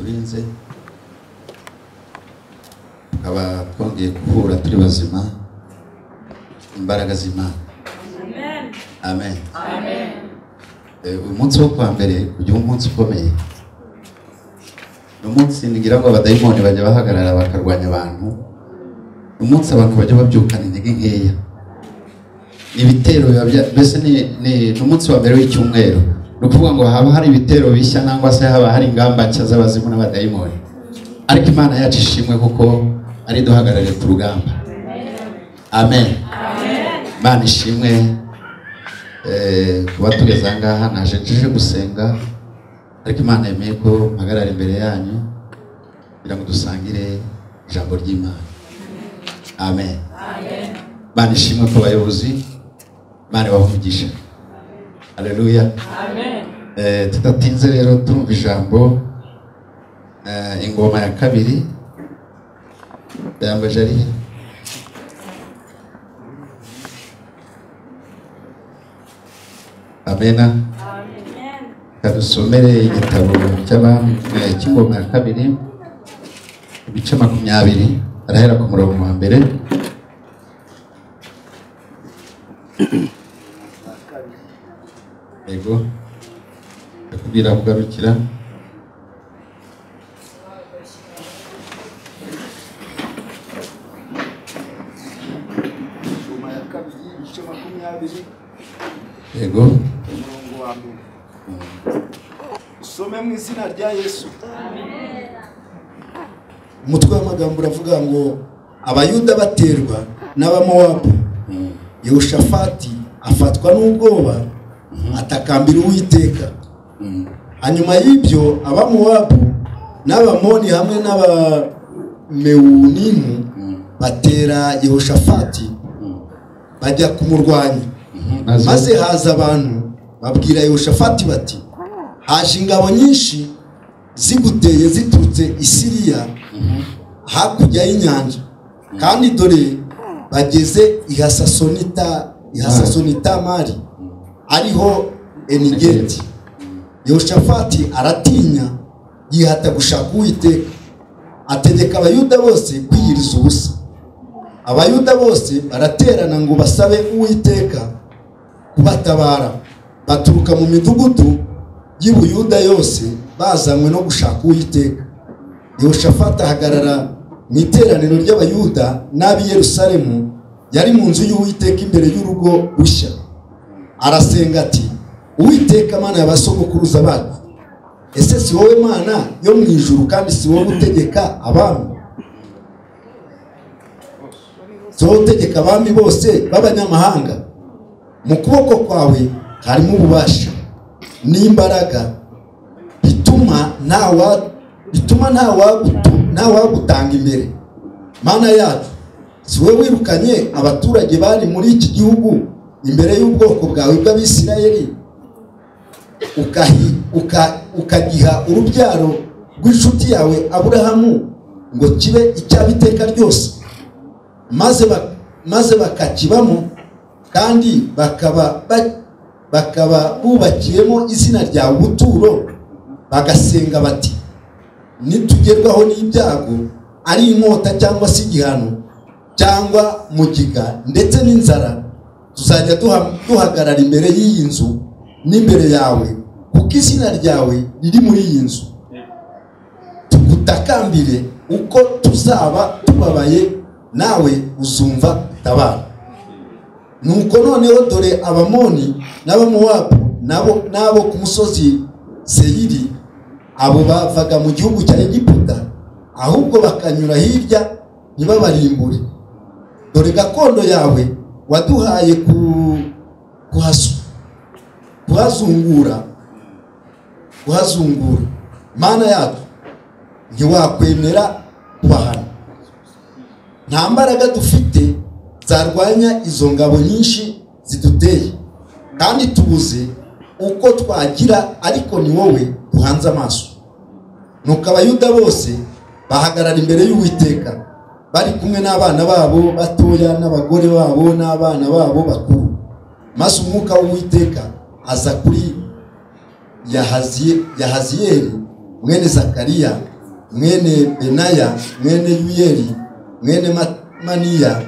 Iturinze tukaba twongeye guhura turi bazima, imbaraga z'Imana. Amen. Amen. Uyu munsi wo kwa mbere uyu munsi ukomeye, ni umunsi ngira ngo abadayimoni bajya bahagarara bakarwanya abantu, ni umunsi abantu bajya babyukana intege nkeya, ni ibitero mbese ni umunsi wa mbere w'icyumweru. Ni ukuvuga ngo haba hari ibitero bishya nangwa se haba hari ingamba nshya z'abazimu n'abadayimoni, ariko Imana yacu ishimwe kuko ari duhagarariye ku rugamba. Amen. Imana ishimwe kuba tugeze aha ngaha. Naje nje gusenga, ariko Imana yemeye ko mpagarara imbere yanyu kugira ngo dusangire ijambo ry'Imana. Amen. Imana ishimwe ku bayobozi, Imana ibahe. Haleluya. Amen. Tudatinze rero turumva ijambo ingoma ya kabiri yambaje ari Amena. Amen. Kadusomere igitabo cy'abami cy'ingoma ya kabiri ibice 20 arahera ku murongo wa mbere. Ego ndakubwira kugarukira. Ingoma ya kabiri ibice 20. Ego umurongo wa mbere. Usome mu izina rya Yesu. Amen. Umutwe w'amagambo uravuga ngo Abayuda baterwa n'Abamowabu, Yehoshafati afatwa n'ubwoba atakambira Uwiteka. Hanyuma y'ibyo Abamowabu n'Abamoni hamwe n'Abamewunimu batera Yehoshafati bajya kumurwanya. Maze haza abantu babwira Yehoshafati bati haje ingabo nyinshi ziguteye ziturutse i Siriya hakurya y'inyanja, kandi dore bageze i Hasasonitamari ariho Enigeti. Yehoshafati aratinya yihata gushaka Uwiteka, ategeka Abayuda bose kwiyiriza ubusa. Abayuda bose baraterana ngo basabe Uwiteka kubatabara, baturuka mu midugudu y'Ubuyuda yose bazanywe no gushaka Uwiteka. Yehoshafati ahagarara mu iteraniro ry'Abayuda n'ab'i Yerusalemu, yari mu nzu y'Uwiteka imbere y'urugo rushya. Arasenga ati Uwiteka Mana y'abasogokuruza bacu, ese si wowe Mana yo mu ijuru, kandi si wowe utegeka abami? Si wowe utegeka abami bose b'abanyamahanga? Mu kuboko kwawe harimo ububasha n'imbaraga bituma nta wagutanga imbere. Mana yacu, si wowe wirukanye abaturage bari muri iki gihugu imbere y'ubwoko bwawe bw'Abisirayeli, ukagiha urubyaro rw'inshuti yawe Aburahamu ngo kibe icy'abiteka ryose, maze bakakibamo kandi bakaba bubakiyemo izina ryawe ubuturo, bagasenga bati nitugerwaho n'ibyago, ari inkota cyangwa se igihano cyangwa mugiga ndetse n'inzara, tuzajya duhagarara imbere y'iyi nzu n'imbere yawe, kuko izina ryawe riri muri iyi nzu, tugutakambire uko tuzaba tubabaye, nawe uzumva utabara. Nuko noneho dore Abamoni n'Abamowabu n'abo ku musozi Seyiri, abo bavaga mu gihugu cya Egiputa, ahubwo bakanyura hirya ntibabarimbure. Dore gakondo yawe waduhaye kuhazungura. Mana yacu, ntiwakwemera kubahana. Nta mbaraga dufite zarwanya izo ngabo nyinshi ziduteye, kandi tubuze uko twagira, ariko ni wowe duhanze amaso. Nuko Abayuda bose bahagarara imbere y'Uwiteka, bari kumwe n'abana babo batoya n'abagore babo n'abana babo bakuru. Maze umwuka w'Uwiteka aza kuri Yahaziyeli mwene Zakariya mwene Benaya mwene Yuyeli mwene Maniya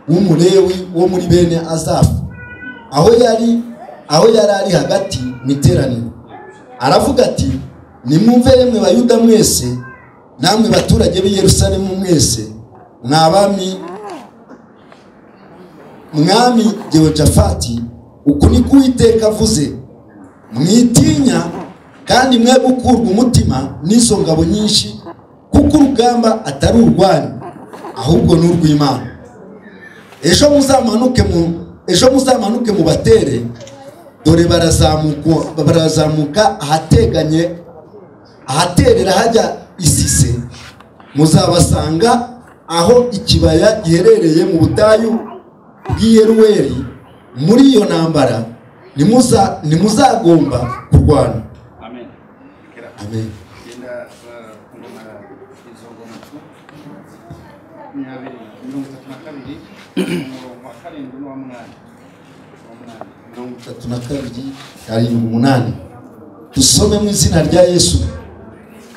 w'Umulewi wo muri bene Azafu, aho yari ari hagati mu iteraniro, aravuga ati: nimwumve yemwe Bayuda mwese, namwe baturage b'i Yerusalemu mwese, mwami Yehoshafati, uku niko Uwiteka avuze: mwitinya kandi mwe gukurwa umutima n'izo ngabo nyinshi, kuko urugamba atari urwanyu ahubwo ni urw'Imana. Ejo muzamanuke mubatere, dore barazamuka ahateganye ahaterera hajya Isise, muzabasanga aho ikibaya giherereye mu butayu bw'i Yeruweli. Muri iyo ntambara ntimuzagomba kurwana. Amen. Amen. Genda ngoma izo ngoma 32 umurongo wa 7 n'uwa 8. 32 7 8. Tusome mu izina rya Yesu.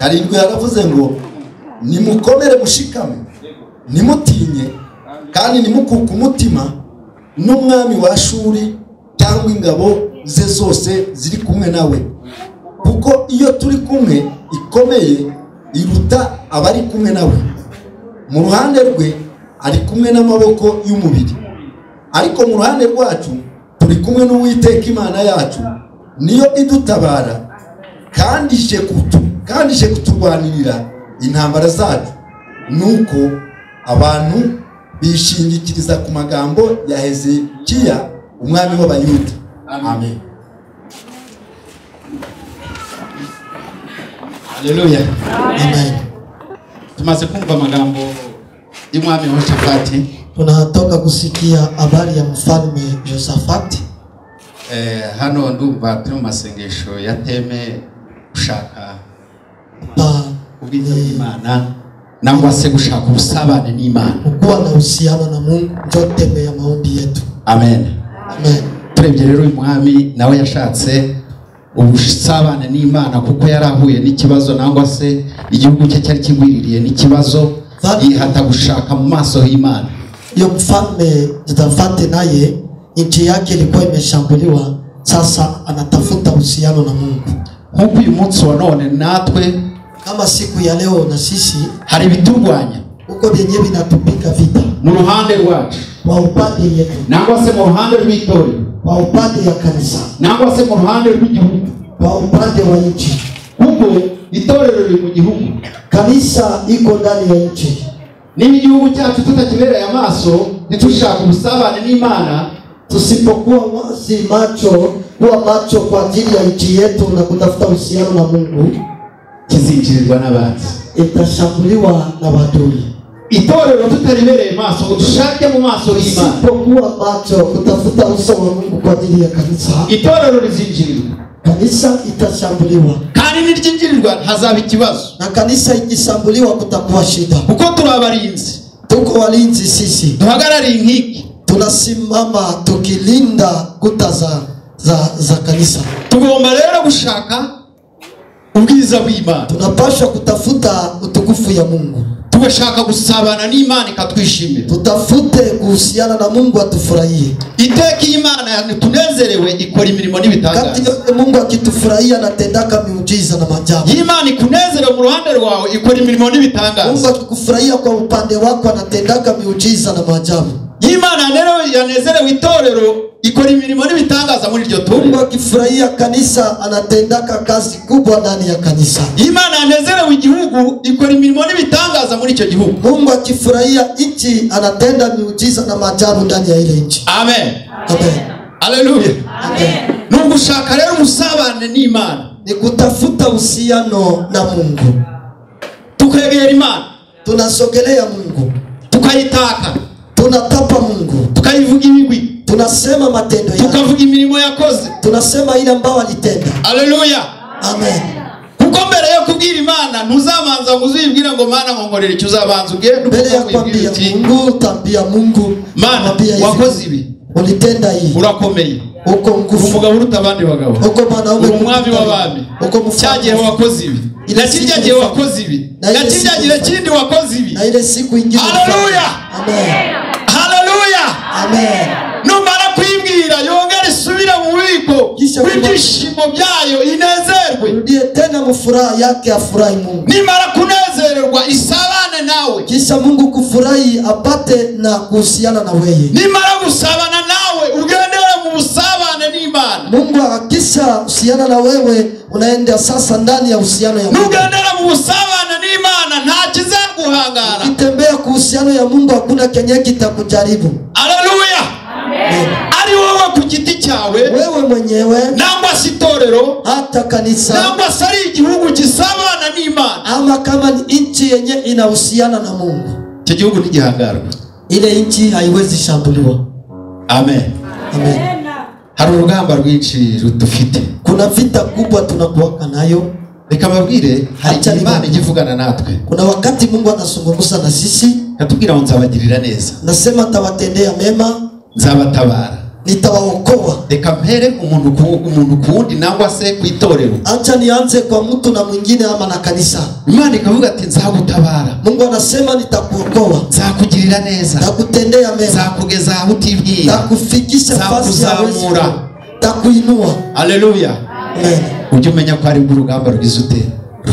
7 yaravuze ngo: nimukomere mushikame, nimutinye kandi nimukuke umutima n'umwami wa Ashuri cyangwa ingabo ze zose ziri kumwe nawe, kuko iyo turi kumwe ikomeye iruta abari kumwe nawe. Mu ruhande rwe ari kumwe n'amaboko y'umubiri, ariko mu ruhande rwacu turi kumwe n'Uwiteka Imana yacu, niyo idutabara kandi ije kuturwanirira intambara zacu. Nuko abantu bishingikiriza ku magambo ya Hezekiya umwami w'Abayuda. Amen. Haleluya. Amen. Tumaze kumva amagambo y'umwami Yehoshafati. Tunatoka kusikia habari ya mfalme Josafati. Hano ndumva turi mu masengesho ya teme gushaka ubwiza bw'Imana nangwa se gushaka ubusabane n'Imana, kuwa na uhusiano na Mungu, ndio teme ya maombi yetu. Amen. Amen. Turebye rero uyu mwami nawe yashatse ubusabane n'Imana, kuko yarahuye n'ikibazo nangwa se igihugu cye cyari kigwiririye n'ikibazo, yihata gushaka mu maso y'Imana. Iyo mfalme Josafati naye nchi yake ilikuwa imeshambuliwa, sasa anatafuta uhusiano na Mungu. Nkuko uyu munsi wa none natwe kama siku ya leo na sisi hari ibiturwanya uko vyenye vinatupika vita mu ruhande rwacu, kwa upande yetu, nangwa se mu ruhande rw'itorero, kwa upande ya kanisa, nangwa se mu ruhande rw'igihugu, kwa upande wa nchi. Kuko itorero riri mu gihugu, kanisa iko ndani ya nchi. Niba igihugu cyacu tutakibereye amaso, ntitushaka ubusabane n'Imana, tusipokuwa wazi macho, kuwa macho kwa ajili ya nchi yetu na kutafuta uhusiano na Mungu, kizinjirirwa n'abanzi, itashambuliwa na wadui. Itorero tutaribereye maso ngo dushake mu maso y'Imana, tusipokuwa macho kutafuta uso wa Mungu kwa ajili ya kanisa, itorero rizinjirirwa, kanisa itashambuliwa. Kandi niryinjirirwa hazaba ikibazo, na kanisa ikishambuliwa kutakuwa shida, kuko turabarinzi, tuko walinzi sisi, duhagarariye inkiki, tunasimama tukilinda kuta za kanisa. Tugomba rero gushaka ubwiza bw'Imana, tunapaswa kutafuta utukufu ya Mungu, tugashaka gusabana n'Imana ikatwishimira, tutafute kuhusiana na Mungu atufurahie. Iteka Imana tunezerewe ikora imirimo n'ibitangaza. Kati yote Mungu akitufurahia anatendaka miujiza na maajabu. Imana ikunezerewe mu ruhande rwawe ikora imirimo n'ibitangaza. Mungu akikufurahia kwa upande wako anatendaka miujiza na maajabu. Imana rero yanezerewe itorero ikora imirimo n'ibitangaza muri iryo torero. Mungu akifurahia kanisa anatendaka kazi kubwa ndani ya kanisa. Imana yanezerewe igihugu ikora imirimo n'ibitangaza muri icyo gihugu. Mungu akifurahia nchi anatenda miujiza na maajabu ndani ya ile nchi. Amen. Amen. Haleluya. Amen. Nugushaka rero ubusabane n'Imana ni kutafuta uhusiano na Mungu. Tukegera Imana, tunasogelea Mungu, tukayitaka, tunatapa Mungu, tukayivuga ibigwi, tunasema matendo yake, tukavuga imirimo yakoze, tunasema ile ambayo alitenda. Haleluya. Amen. Kuko mbere yo kubwira Imana ntuzabanza ngo uzibwire ngo Mana nkonkorera icyo, uzabanza ugende mbere ya kwambia Mungu, utambia Mungu, Mana wakoze ibi, ulitenda hii, urakomeye, uko nguvu, umugabo uruta abandi bagabo, uko mwanaume, uri umwami w'abami, uko mfalme, cyagihe wakoze ibi, Na kirya gihe wakoze ibi, na kirya gihe kindi wakoze ibi. Na ile siku ingine. Haleluya. Amen. Haleluya. Amen. Numara kuyibwira yongere isubire mu bubiko bw'ibyishimo byayo inezerwe. Rudie tena mu furaha yake afurahi Mungu. Nimara kunezererwa isabane nawe. Kisha Mungu kufurahi apate na kuhusiana na wewe. Nimara gusabana nawe ugendere mu busabane n'Imana. Mungu akisha uhusiana na wewe unaenda sasa ndani ya uhusiano ya Mungu. Nugendera mu busabane n'Imana nta kizaguhangara. Ukitembea kuhusiano ya Mungu hakuna kenye kitakujaribu. Haleluya. Amen. Ari wowe ku giti cyawe, wewe mwenyewe, nangwa se itorero, hata kanisa, nangwa se ari igihugu gisabana n'Imana, ama kama ni nchi yenye inahusiana na Mungu, icyo gihugu ntigihangarwa. Ile nchi haiwezi shambuliwa. Amen. Amen. Hari urugamba rwinshi rudufite. Kuna vita kubwa tunakuwa nayo. Reka mbabwire, hari Imana igivugana natwe. Kuna wakati Mungu anazungumza na sisi, atubwira ngo nzabagirira neza. Nasema tawatendea mema, nzabatabara, nitawaokoa. Reka mpere umuntu kuwundi nangwa se ku itorero. Acha nianze kwa mtu na mwingine ama na kanisa. Imana ikavuga ati nzagutabara. Mungu anasema nitakuokoa, nzakugirira neza, nitakutendea mema, nzakugeza aho utibwira, nitakufikisha fasi ya nzakuzamura, nitakuinua. Haleluya. Amen. Ujye umenya ko ari urugamba rwiza ute,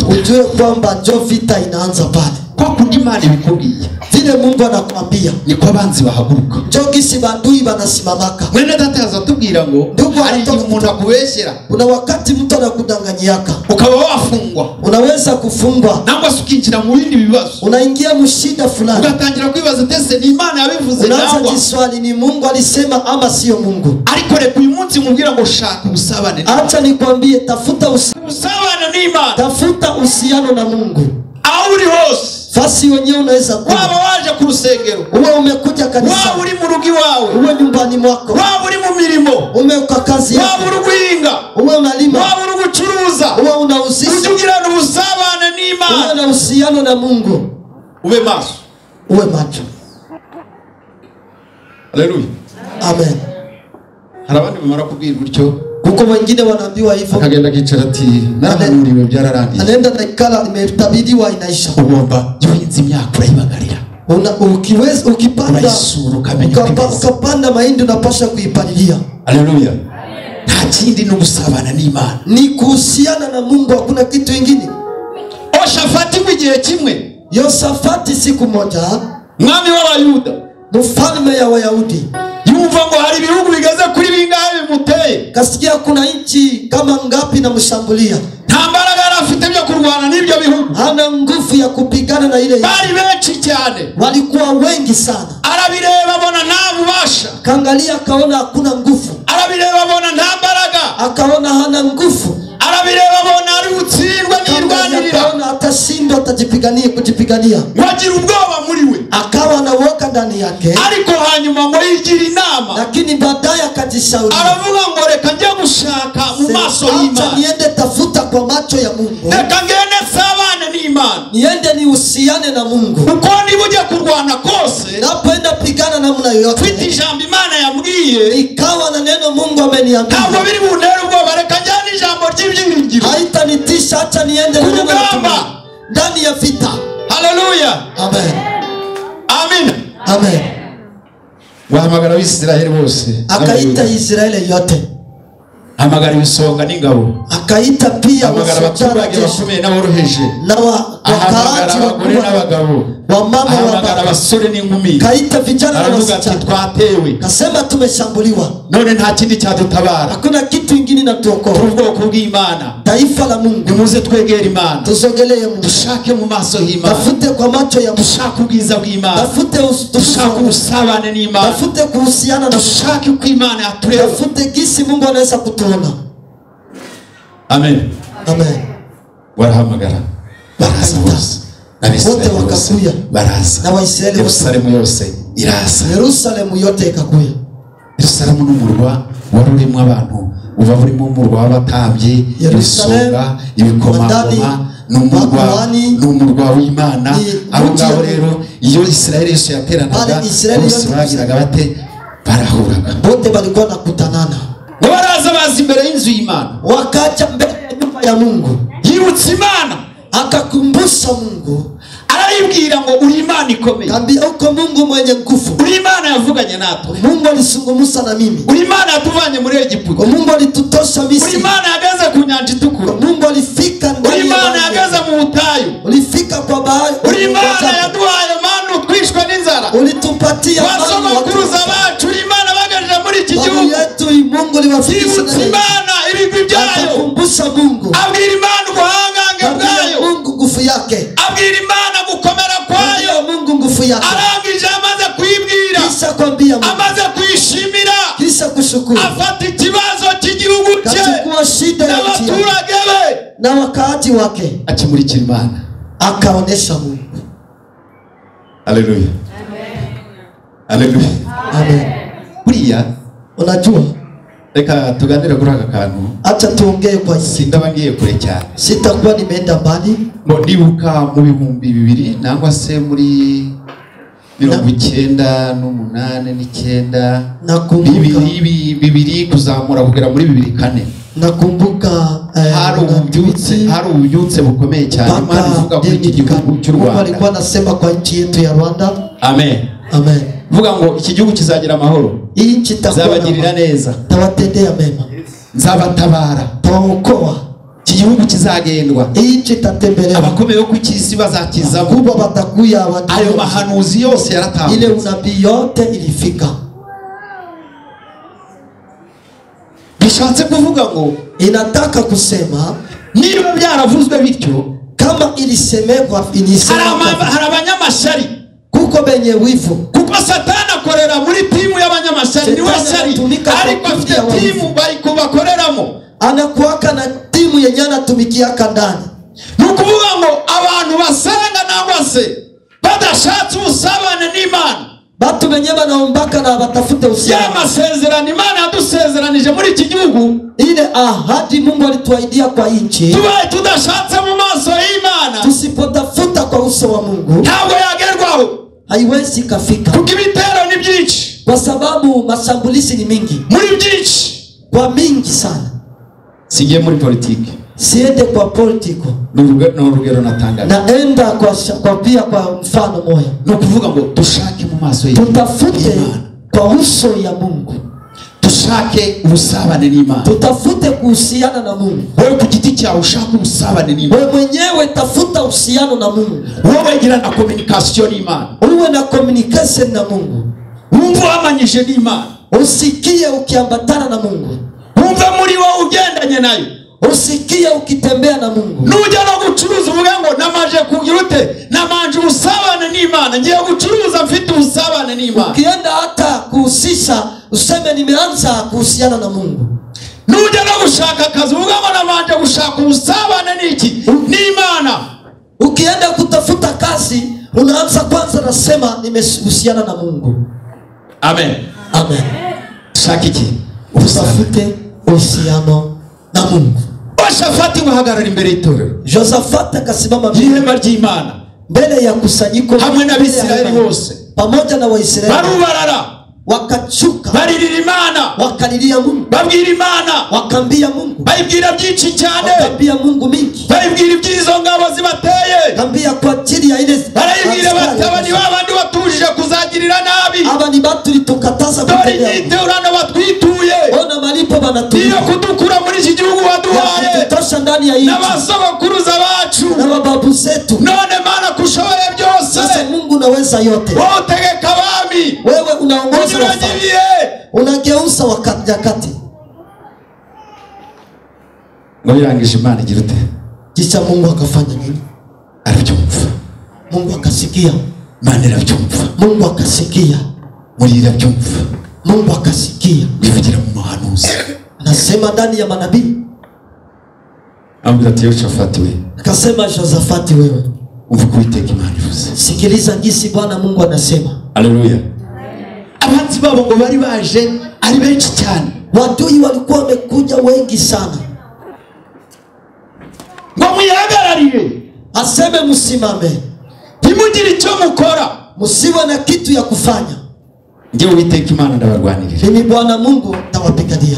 ujue kwamba njo vita inaanza pale. Kwa kundi Imana ibikubwiye, vile Mungu anakuambia, niko abanzi bahaguruka. Njo gisi bandui banasimamaka. Mwene data yazatubwira ngo hari igihe umuntu akubeshyera. Kuna wakati mtu anakudanganyiaka, ukaba wafungwa. Unaweza kufungwa, nangwa se ukinjira mu bindi bibazo, unaingia mshida fulani, ugatangira kwibaza ese ni Imana yabivuze nangwa. Unaanza jiswali, ni Mungu alisema ama sio Mungu? Ariko reka uyu munsi mubwira ngo shaka ubusabane. Acha nikwambie, tafuta ubusabane n'Imana, tafuta uhusiano na Mungu. Aho uri hose, fasi wenyewe unaweza kuwa, waba waje ku rusengero, uwe umekuja kanisa, waba uri mu rugo iwawe, uwe nyumbani mwako, waba uri mu mirimo, uwe kwa kazi yako, waba uri guhinga, uwe unalima, waba uri gucuruza, uwe unauzisha, ujye ugirana ubusabane n'Imana, uwe na uhusiano na Mungu. Ube maso, uwe macho. Haleluya. Amen. Hari abandi bamara kubwirwa utyo, kuko wengine wanaambiwa hivyo, akagenda akicara ati narahanuriwe byararangiye, anaenda naikala imetabiriwa inaisha. Ugomba uhinze imyaka urayibagarira, ukiweza ukipanda urayisura ukamenya uko imeze, ukapanda mahindi unapasha kuipalilia. Haleluya. Nta kindi ni ugusabana n'Imana, ni kuhusiana na Mungu, hakuna kitu kingine. Yoshafati igihe kimwe, Yoshafati siku moja, mwami w'Abayuda, mfalme ya Wayahudi, yumva ngo hari ibihugu bigeze kuri bingahe bimuteye, kasikia kuna nchi kama ngapi na mshambulia. Nta mbaraga yari afite byo kurwana n'ibyo bihugu, hana nguvu ya kupigana na ile. Bari benshi cyane, walikuwa wengi sana. Arabireba abona nta bubasha, kaangalia akaona hakuna nguvu, arabireba abona nta mbaraga, akaona hana nguvu, arabireba abona ari butsindwe n'irwanirira, akaona atashindwa, atajipigania kujipigania, wagira ubwoba muri we, akawa na woga ndani yake. Ariko hanyuma ngo yigira inama, lakini baadaye akajishauri, aravuga ngo reka njye gushaka mu maso y'Imana, acha niende tafuta kwa macho ya Mungu, reka ngende sabane n'Imana, niende nihusiane na Mungu. Uko niba ujya kurwana kose, napoenda pigana namna yoyote, mfite ijambo Imana yambwiye, ikawa na neno Mungu ameniambia, ntabwo biri buntere ubwoba, reka njyane ijambo ry'ibyiringiro, haitanitisha, acha niende na neno ndani ya vita. Haleluya. Amen. Amen. Amen. Wahamagara Abisirayeli bose, akaita Israeli yote, hamagara ibisonga n'ingabo, akaita pia abaturage bakomeye n'aboroheje, n'abakaaji abagore n'abagabo, wamama, ahamagara abasore n'inkumi, kaita vijana na aravuga ati wasichana, twatewe, kasema tumeshambuliwa, none nta kindi cyadutabara, hakuna kitu ingine inatuokoa, turi ubwoko bw'Imana, taifa la Mungu, nimuze twegere Imana, tusogelee Mungu, dushake mu maso y'Imana, tafute kwa macho ya Mungu, dushake ubwiza bw'Imana, tafute dushake ubusabane n'Imana, tafute kuhusiana na, dushake uko Imana yatureba, tafute gisi Mungu anaweza kutuona. Amen. Amen. Warahamagara baraza bose, wote wakakuya, baraza na Waisraeli Yerusalemu yose iraza, Yerusalemu yote ikakuya. Yerusalemu n'umurwa wari urimo abantu, uba burimo umurwa w'abatambyi, ibisonga, ibikomangoma, n'umurwa w'Imana. Abo ngabo rero iyo Israeli yose yateranaga, bose bagiraga bate, barahuraga, wote balikuwa nakutanana, ngo baraza baza imbere y'inzu y'Imana, wakaja mbele ya nyumba ya Mungu. Yibutse Imana, Akakumbusha Mungu. Arayibwira ngo uri Imana ikomeye. Kaambia uko Mungu mwenye nguvu. Uri Imana yavuganye natwe. Mungu alizungumza na mimi. Uri Imana yatuvanye muri Egiputa. Mungu alitutosha Misri. Uri Imana yageze ku nyanja itukura. Mungu alifika ndani. Uri Imana yageze mu butayu. Ulifika kwa bahari. Uri Imana yaduhaye manu twishwe n'inzara. Ulitupatia manu. Basogokuruza bacu uri Imana bagejeje muri iki gihugu. Yetu Mungu aliwafikisha. Imana ibigwi byayo. Akakumbusha Mungu. Abwira Imana ubuhangange bwayo. Mungu nguvu yake. Abwira Imana gukomera kwayo. Mungu nguvu yake. Arangije amaze kuyibwira. Kisha kwambia Mungu. Amaze kuyishimira. Kisha kushukuru. Afata ikibazo cy'igihugu cye. Kachukua shida ya nchi n'abaturage be na wakaaji wake. Akimurikira Imana. Akaonesha Mungu. Haleluya. Amen. Haleluya. Amen. Buriya unajua reka tuganire kuri aka kantu. Acha tuongee kwa hisi. Sindaba ngiye kure cyane. Sitakuwa nimeenda mbali. Ngo ndibuka mu 2000 nangwa se muri 98 9 nakumbuka 2000 kuzamura kugera muri 2004. Nakumbuka hari ububyutse bukomeye cyane Imana ivuga kuri iki gihugu cy'u Rwanda. Alikuwa anasema kwa nchi yetu ya Rwanda. Amen. Amen. Vuga ngo iki gihugu kizagira amahoro. Nchi itakuwa nzabagirira neza. Tawatendea mema. Nzabatabara. Tawaokoa. Iki gihugu kizagendwa. Nchi itatembelewa. Abakomeye bo ku isi bazakiza. Kubwa batakuya watu. Ayo mahanuzi yose yaratambutse. Ile unabii yote ilifika. Bishatse kuvuga ngo inataka kusema niba byaravuzwe bityo kama ilisemekwa ilisemekwa hari abanyamashyari kuko benye wivu kuko Satani akorera muri timu y'abanyamashyari niwe shyari ariko afite timu bari kubakoreramo anakuwaka na timu yenye anatumikiaka ndani. Ni ukuvuga ngo abantu basenga nangwa se badashatse ubusabane n'Imana batu benye banaombaka na batafute uhusiano. Ya masezerano Imana yadusezeranije muri iki gihugu, ile ahadi Mungu alituahidia kwa nchi, tubaye tudashatse mu maso y'Imana, tusipotafuta kwa uso wa Mungu, ntabwo yagerwaho, haiwezi kafika. Kuko ibitero ni byinshi, kwa sababu mashambulizi ni mingi, muri byinshi, kwa mingi sana. Sigiye muri politiki, siende kwa politiko, n'urugero natangaje, naenda kwa pia kwa mfano moja, no kuvuga ngo dushake mu maso y'Imana, tutafute kwa uso ya Mungu, dushake ubusabane n'Imana, tutafute kuhusiana na Mungu. Wewe ku giti cyawe ushaka ubusabane n'Imana, wewe mwenyewe tafuta uhusiano na Mungu, wowe gira na communication n'Imana, uwe na communication na Mungu, wumve wamanyije n'Imana, usikie ukiambatana na Mungu, wumve muri wowe ugendanye nayo, usikie ukitembea na Mungu. Nujya no gucuruza uvuge ngo namaje kugira ute, namanje ubusabane n'Imana, ngiye gucuruza mfite ubusabane n'Imana. Ukienda hata kuhusisha useme nimeanza kuhusiana na Mungu. Nujya no gushaka akazi uvuge ngo namanje gushaka ubusabane n'iki n'Imana. Ukienda kutafuta kazi unaanza kwanza nasema nimehusiana na Mungu. Amen. Amen. Shaka iki? Utafute uhusiano na Mungu. Yoshafati guhagarara imbere y'itorero. Josafati akasimama y'ihema ry'Imana mbele ya kusanyiko hamwe n'Abisirayeli bose pamoja na Waisraeli, barubarara wakachuka, baririra Imana, wakalilia Mungu, babwira Imana, wakambia Mungu, bayibwira byinshi cyane, wakambia Mungu mingi, bayibwira ibyizo ngabo zibateye, wakambia kwa ajili ya ile, barayibwira bataba ni babandi batujije kuzagirira nabi, aba ni batu litukataza kutendea, dore batwituye, ona malipo banatulipa, iyo kudukura muri iki gihugu waduhaye, kutosha ndani ya nchi, n'abasogokuruza bacu na mababu zetu, none Mana kushoboye byose, sasa Mungu unaweza yote, wowe utegeka abami, wewe unaongoza wafalme, unageuza wakati nyakati. Ngo birangije Imana igira ute? Kisha Mungu akafanya nini? Arabyumva. Mungu akasikia. Imana irabyumva. Mungu akasikia. Muri irabyumva. Mungu akasikia. Bivugira mu muhanuzi. Nasema ndani ya manabii. Amubwira ati Yoshafati we. Akasema Josafati wewe. Umva uko Uwiteka Imana ivuze. Sikiliza jinsi Bwana Mungu anasema. Haleluya. Abanzi babo ngo bari baje ari benshi cyane. Wadui walikuwa wamekuja wengi sana. Ngo muyihagararire. Aseme msimame. Ntimugire icyo mukora. Msiwe na kitu ya kufanya. Njye Uwiteka Imana ndabarwanirira. Mimi Bwana Mungu ntawapigania.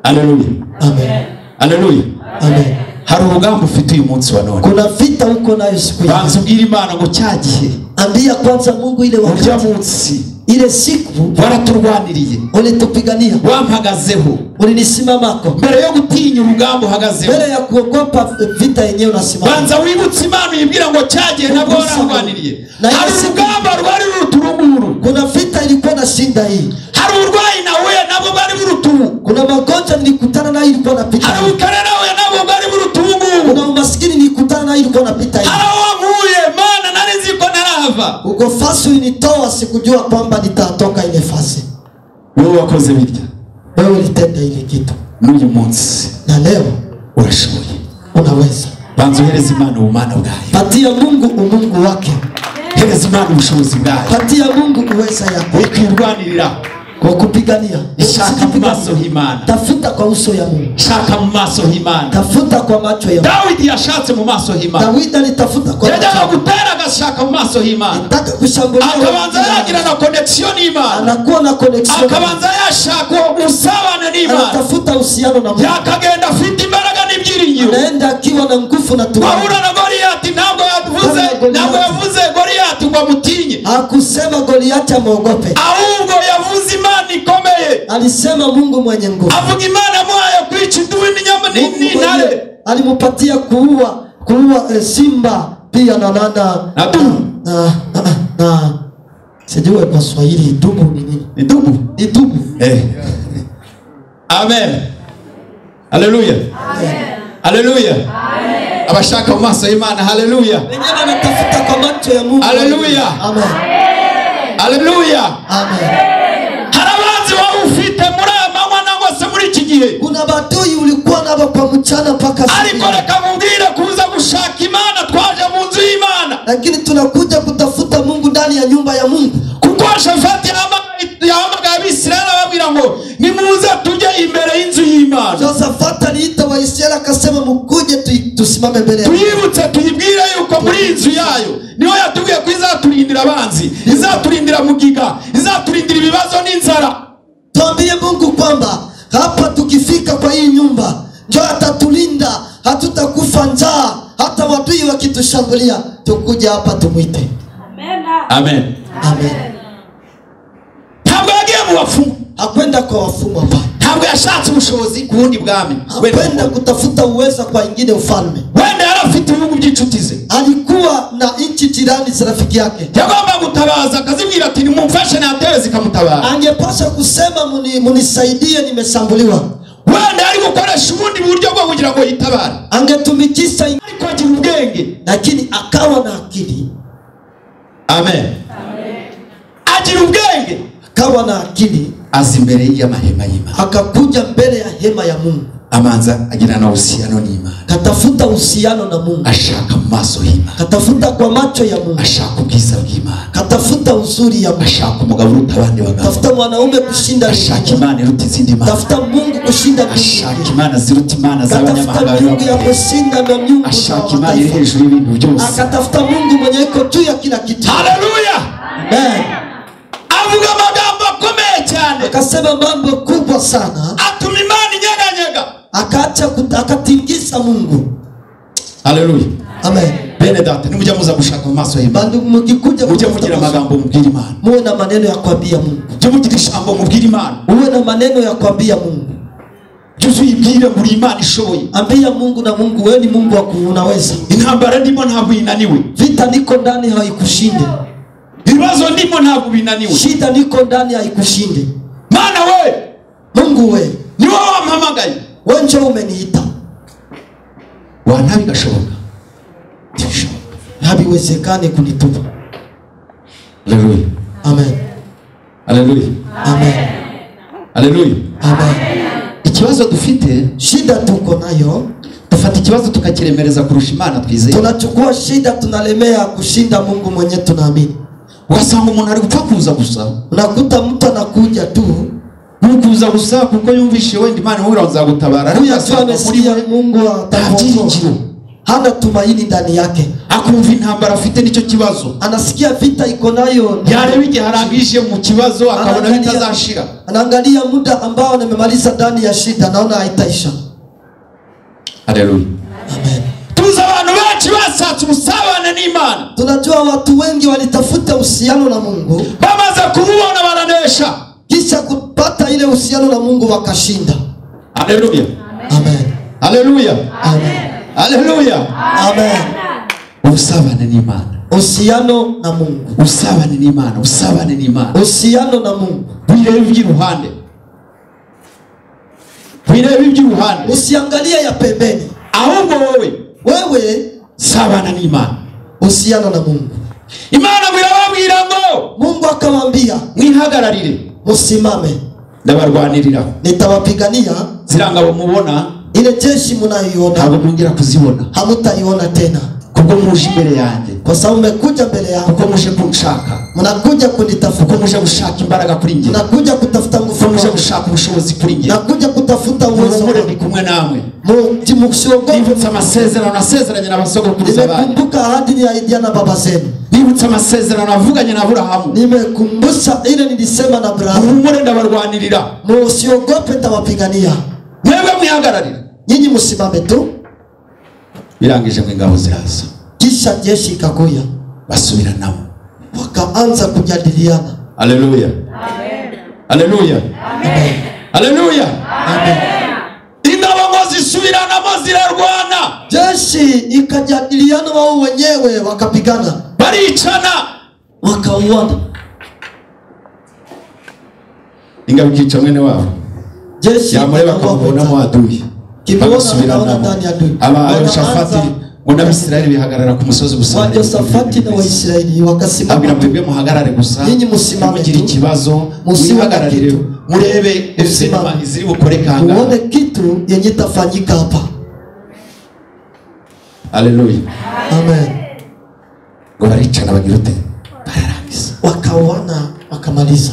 Haleluya. Amen. Haleluya. Amen. Hari urugamba ufite uyu munsi wa none. Kuna vita uko nayo siku hii. Banza ubwire Imana ngo cya gihe. Ambia kwanza Mungu ile wakati. Urya munsi. Ile siku waraturwaniriye. Ulitupigania. Wampagazeho. Ulinisimamako. Mbere yo gutinya urugamba uhagazeho. Mbere ya kuogopa vita yenyewe unasimama. Banza wibutse Imana uyibwira ngo cyagiye nabwo wararwaniriye. Hari urugamba rwari ruturunguru. Kuna vita ilikuwa na shinda hii. Hari urwayi nahuye nabwo bwari burutubu. Kuna magonjwa nilikutana nayo ilikuwa napita. Hari ubukene nahuye nabwo bwari burutungu. Kuna umaskini nilikutana nayo ilikuwa napita hii. Hari aho nkuye Mana nari nzi ko ntarahava. Uko fasi ulinitoa sikujua kwamba nitatoka ile fasi. Wewe wakoze birya. Wewe ulitenda ile kitu. N'uyu munsi na leo urashoboye. Unaweza. Banza uhereze Imana ubumana bwayo. Patia Mungu umungu wake. Hereza Imana ubushobozi bwayo. Patia Mungu uweza yako. Wikwirwanirira kwa kupigania. Shaka mu maso y'Imana. Tafuta kwa uso ya Mungu. Shaka mu maso y'Imana. Tafuta kwa macho ya Mungu. Dawidi yashatse mu maso y'Imana. Dawidi alitafuta kwa macho. Yajyaga gutera agashaka mu maso y'Imana. Nataka kushambulia. Akabanza yagira na connection n'Imana. Anakuwa na connection. Akabanza yashaka usabane n'Imana. Anatafuta uhusiano na Mungu. Yakagenda afite imbaraga n'ibyiringiro. Anaenda akiwa na nguvu na tumaini. Wahura na Goliath ntabwo yavuze Goliath ngo amutinye. Hakusema Goliath amuogope. Ahubwo yavuze Imana ikomeye. Alisema Mungu mwenye nguvu. Avuga Imana amuhaye kwica idubu n'inyama n'intare. Alimupatia kuua simba pia na dubu. Na sijui kwa Swahili dubu ni nini? Ni dubu. Ni dubu. Amen. Hallelujah. Amen. Hallelujah. Amen. Abashaka mu maso y'Imana. Hallelujah. Wenyewe wanatafuta kwa macho ya Mungu. Hallelujah. Amen. Hallelujah. Amen. Hari abanzi waba ufite muri aya manywa nangwa se muri iki gihe. Kuna batui ulikuwa nabo kwa mchana mpaka siku. Ariko reka mubwire kuza gushaka Imana, twaje mu nzu y'Imana. Lakini tunakuja kutafuta Mungu ndani ya nyumba ya Mungu. Kuko Shafati yahamagaye Abisirayeli ababwira ngo nimuze tujye imbere y'inzu y'Imana. Josafati aliita Waisraeli akasema mkuje tusimame mbele ya Mungu. Tuyibutse tuyibwire yuko muri inzu yayo niho yatubwiye ko izaturindira abanzi, izaturindira mugiga, izaturindira ibibazo n'inzara. Tuambie Mungu kwamba hapa tukifika kwa hii nyumba ndio atatulinda, hatutakufa njaa, hata wadui wakitushambulia tukuje hapa tumuite. Amen. Amen. Ntabwo yagiye mu bafumu. Hakwenda kwa wafumu hapa. Ntabwo yashatse ubushobozi ku wundi bwami. Hakwenda kutafuta uweza kwa ingine ufalme. Wenda yari afite ibihugu by'inshuti ze. Alikuwa na nchi jirani za rafiki yake. Yagomba gutabaza akazibwira ati nimumfashe natewe zikamutabara. Angepasha kusema munisaidie nimeshambuliwa. Wenda ari gukoresha ubundi buryo bwo kugira ngo yitabare. Angetumikisha ariko agira ubwenge. Lakini akawa na akili. Amen. Amen. Agira ubwenge. Akawa na akili. Aza imbere y'amahema y'Imana. Akakuja mbele ya hema ya Mungu. Amanza agira na uhusiano n'Imana. Katafuta uhusiano na Mungu. Ashaka mu maso y'Imana. Katafuta kwa macho ya Mungu. Ashaka ubwiza bw'Imana. Katafuta uzuri ya Mungu. Ashaka umugabo uruta abandi bagabo. Tafuta mwanaume kushinda. Ashaka Imana iruta izindi mana. Tafuta Mungu kushinda. Ashaka Imana ziruta imana z'abanyamahanga. Tafuta Mungu ya kushinda na miungu. Ashaka Imana iri hejuru y'ibintu byose. Akatafuta Mungu mwenye iko juu ya kila kitu. Hallelujah. Amen. Avuga amagambo akomeye cyane. Akasema mambo kubwa sana. Atuma Imana inyeganyega. Akaacha akatingisa Mungu. Hallelujah. Amen. Bene data nimujya muza gushaka mu maso y'Imana. Bandu mukikuja mujye mugira amagambo mubwira Imana. Muwe na maneno ya kuambia Mungu. Mujye mugira ijambo mubwira Imana. Uwe na maneno ya kuambia Mungu. Jya uyibwire muri Imana ishoboye. Ambia Mungu na Mungu wewe ni Mungu wa unaweza. Intambara ndimo ntabwo inaniwe. Vita niko ndani haikushinde. Ibibazo ndimo ntabwo binaniwe. Shida niko ndani haikushinde. Mana we, Mungu we, ni wowe wampamagaye. Wewe ndio umeniita. Wana bigashoboka. Ntibishoboka. Habiwezekani kunitupa. Hallelujah. Amen. Hallelujah. Amen. Hallelujah. Amen. Ikibazo dufite, shida tuko nayo, dufata ikibazo tukakiremereza kurusha Imana twizeye. Tunachukua shida tunalemea kushinda Mungu mwenye tunaamini. Ugasanga umuntu ari gupfa kuza gusa. Unakuta mtu anakuja tu. Kuza gusa kuko yumvishe wenda Imana ihora nzagutabara. Ariko amesikia Mungu atakuokoa. Hana tumaini ndani yake. Akumva intambara afite nicyo kibazo. Anasikia vita iko nayo. Yareba igihe arangije mu kibazo akabona bitazashira. Anaangalia muda ambao nimemaliza ndani ya shida naona haitaisha. Haleluya. Amen. Tuzi abantu benshi bashatse ubusabane n'Imana. Tunajua watu wengi walitafuta uhusiano na Mungu, bamaze kububona baranesha, kisha kupata ile uhusiano na Mungu wakashinda. Haleluya. Amen. Haleluya. Amen. Haleluya. Amen. Ubusabane n'Imana. Uhusiano na Mungu. Usabane n'Imana, usabane n'Imana. Uhusiano na Mungu. Wirebe iby'iruhande. Wirebe iby'iruhande. Usiangalie ya pembeni. Ahubwo wowe, wewe sabana n'Imana. Uhusiano na Mungu. Imana irababwira ngo, Mungu akawaambia, mwihagararire, musimame, ndabarwanirira, nitawapigania. Zirangabo mubona, ile jeshi mnayoiona, ntabwo mwongera kuzibona, hamutaiona tena. Kubwo muje imbere yanjye, kwa sababu mmekuja mbele yangu, kuko muje kunshaka, mnakuja kunitafuta, kuko muje gushaka imbaraga kuri njye, mnakuja kutafuta nguvu, kuko muje gushaka ubushobozi kuri njye, mnakuja kutafuta uwezo. Ndi kumwe namwe. Msiogope. Nibutse amasezerano nasezeranye na basogokuruza banyu. Nimekumbuka ahadi niliahidiana na baba zenu. Nibutse amasezerano navuganye na Aburahamu. Nimekumbusha ile nilisema na Abrahamu. Muhumure ndabarwanirira. Msiogope, nitawapigania. Mwebwe mwihagararire. Nyinyi msimame tu. Birangije ngo ingabo ziraza. Kisha jeshi ikakuya. Basubiranamo. Wakaanza kujadiliana. Haleluya. Amen. Haleluya. Amen. Haleluya. Amen. Ingabo ngo zisubiranamo zirarwana. Jeshi ikajadiliana wao wenyewe wakapigana. Baricana. Wakauana. Ingabo ikica mwene wabo. Jeshi yamureba akamubonamo adui. Basubirana. Aba Yehoshafati ngo n'Abisirayeli bihagarara ku musozi gusa. Wa Yehoshafati na Waisraeli wakasimama. Abwira mwebwe muhagarare gusa. Nyinyi musimame. Mugire ikibazo, muhagararire. Murebe izima iziri bukore kanga. Muone kitu yenye itafanyika hapa. Haleluya. Amen. Ngo baricana bagira ute? Bararangiza. Wakawana wakamaliza.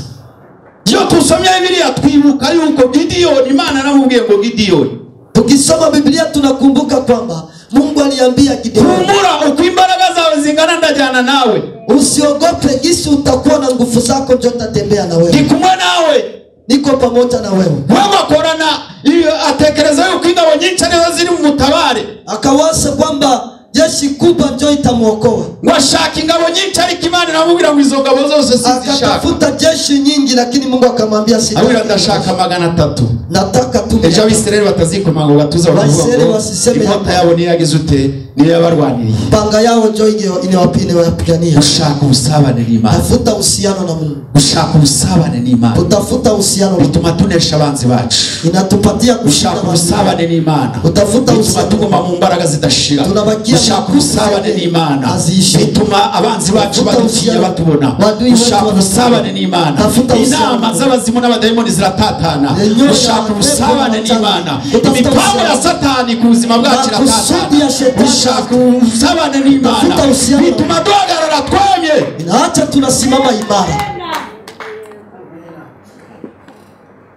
Iyo tusomye Bibiliya twibuka yuko Gidiyoni, Imana yaramubwiye ngo Gidiyoni. Tukisoma Biblia tunakumbuka kwamba Mungu aliambia Gideoni, humura uko imbaraga zawe zingana ndajyana nawe. Usiogope, jinsi utakuwa na nguvu zako ndio nitatembea na wewe. Ndi kumwe nawe. Niko pamoja na wewe. Wewe akorana iyo atekereza yuko ingabo nyinshi arizo ziri mu mutabare. Akawasa kwamba jeshi kubwa ndio itamuokoa. Ngo ashaka ingabo nyinshi ariko Imana iramubwira ngo izo ngabo zose sizishaka. Akatafuta jeshi nyingi lakini Mungu akamwambia sita. Abwira ndashaka 300. Nataka tu. Ejo Abisirayeli batazikoma ngo batuza bakavuga ngo inkota yabo niyo yagize ute, niyo yabarwaniriye. Panga yao ndio inawapigania. Gushaka ubusabane n'Imana. Tafuta uhusiano na Mungu. Gushaka ubusabane n'Imana. Utafuta uhusiano. Bituma tunesha abanzi bacu. Inatupatia gushaka ubusabane n'Imana. Utafuta bituma uhusiano. tuguma mu mbaraga zidashira. Tunabakia Gushaka ubusabane n'Imana bituma abanzi bacu badutinya batubona. Gushaka ubusabane n'Imana, inama z'abazimu n'abadayimoni ziratatana. Gushaka ubusabane n'Imana, imipango ya Satani ku buzima bwacu iratatana. Gushaka ubusabane n'Imana bituma duhagarara twemye. Inaacha tunasimama imara.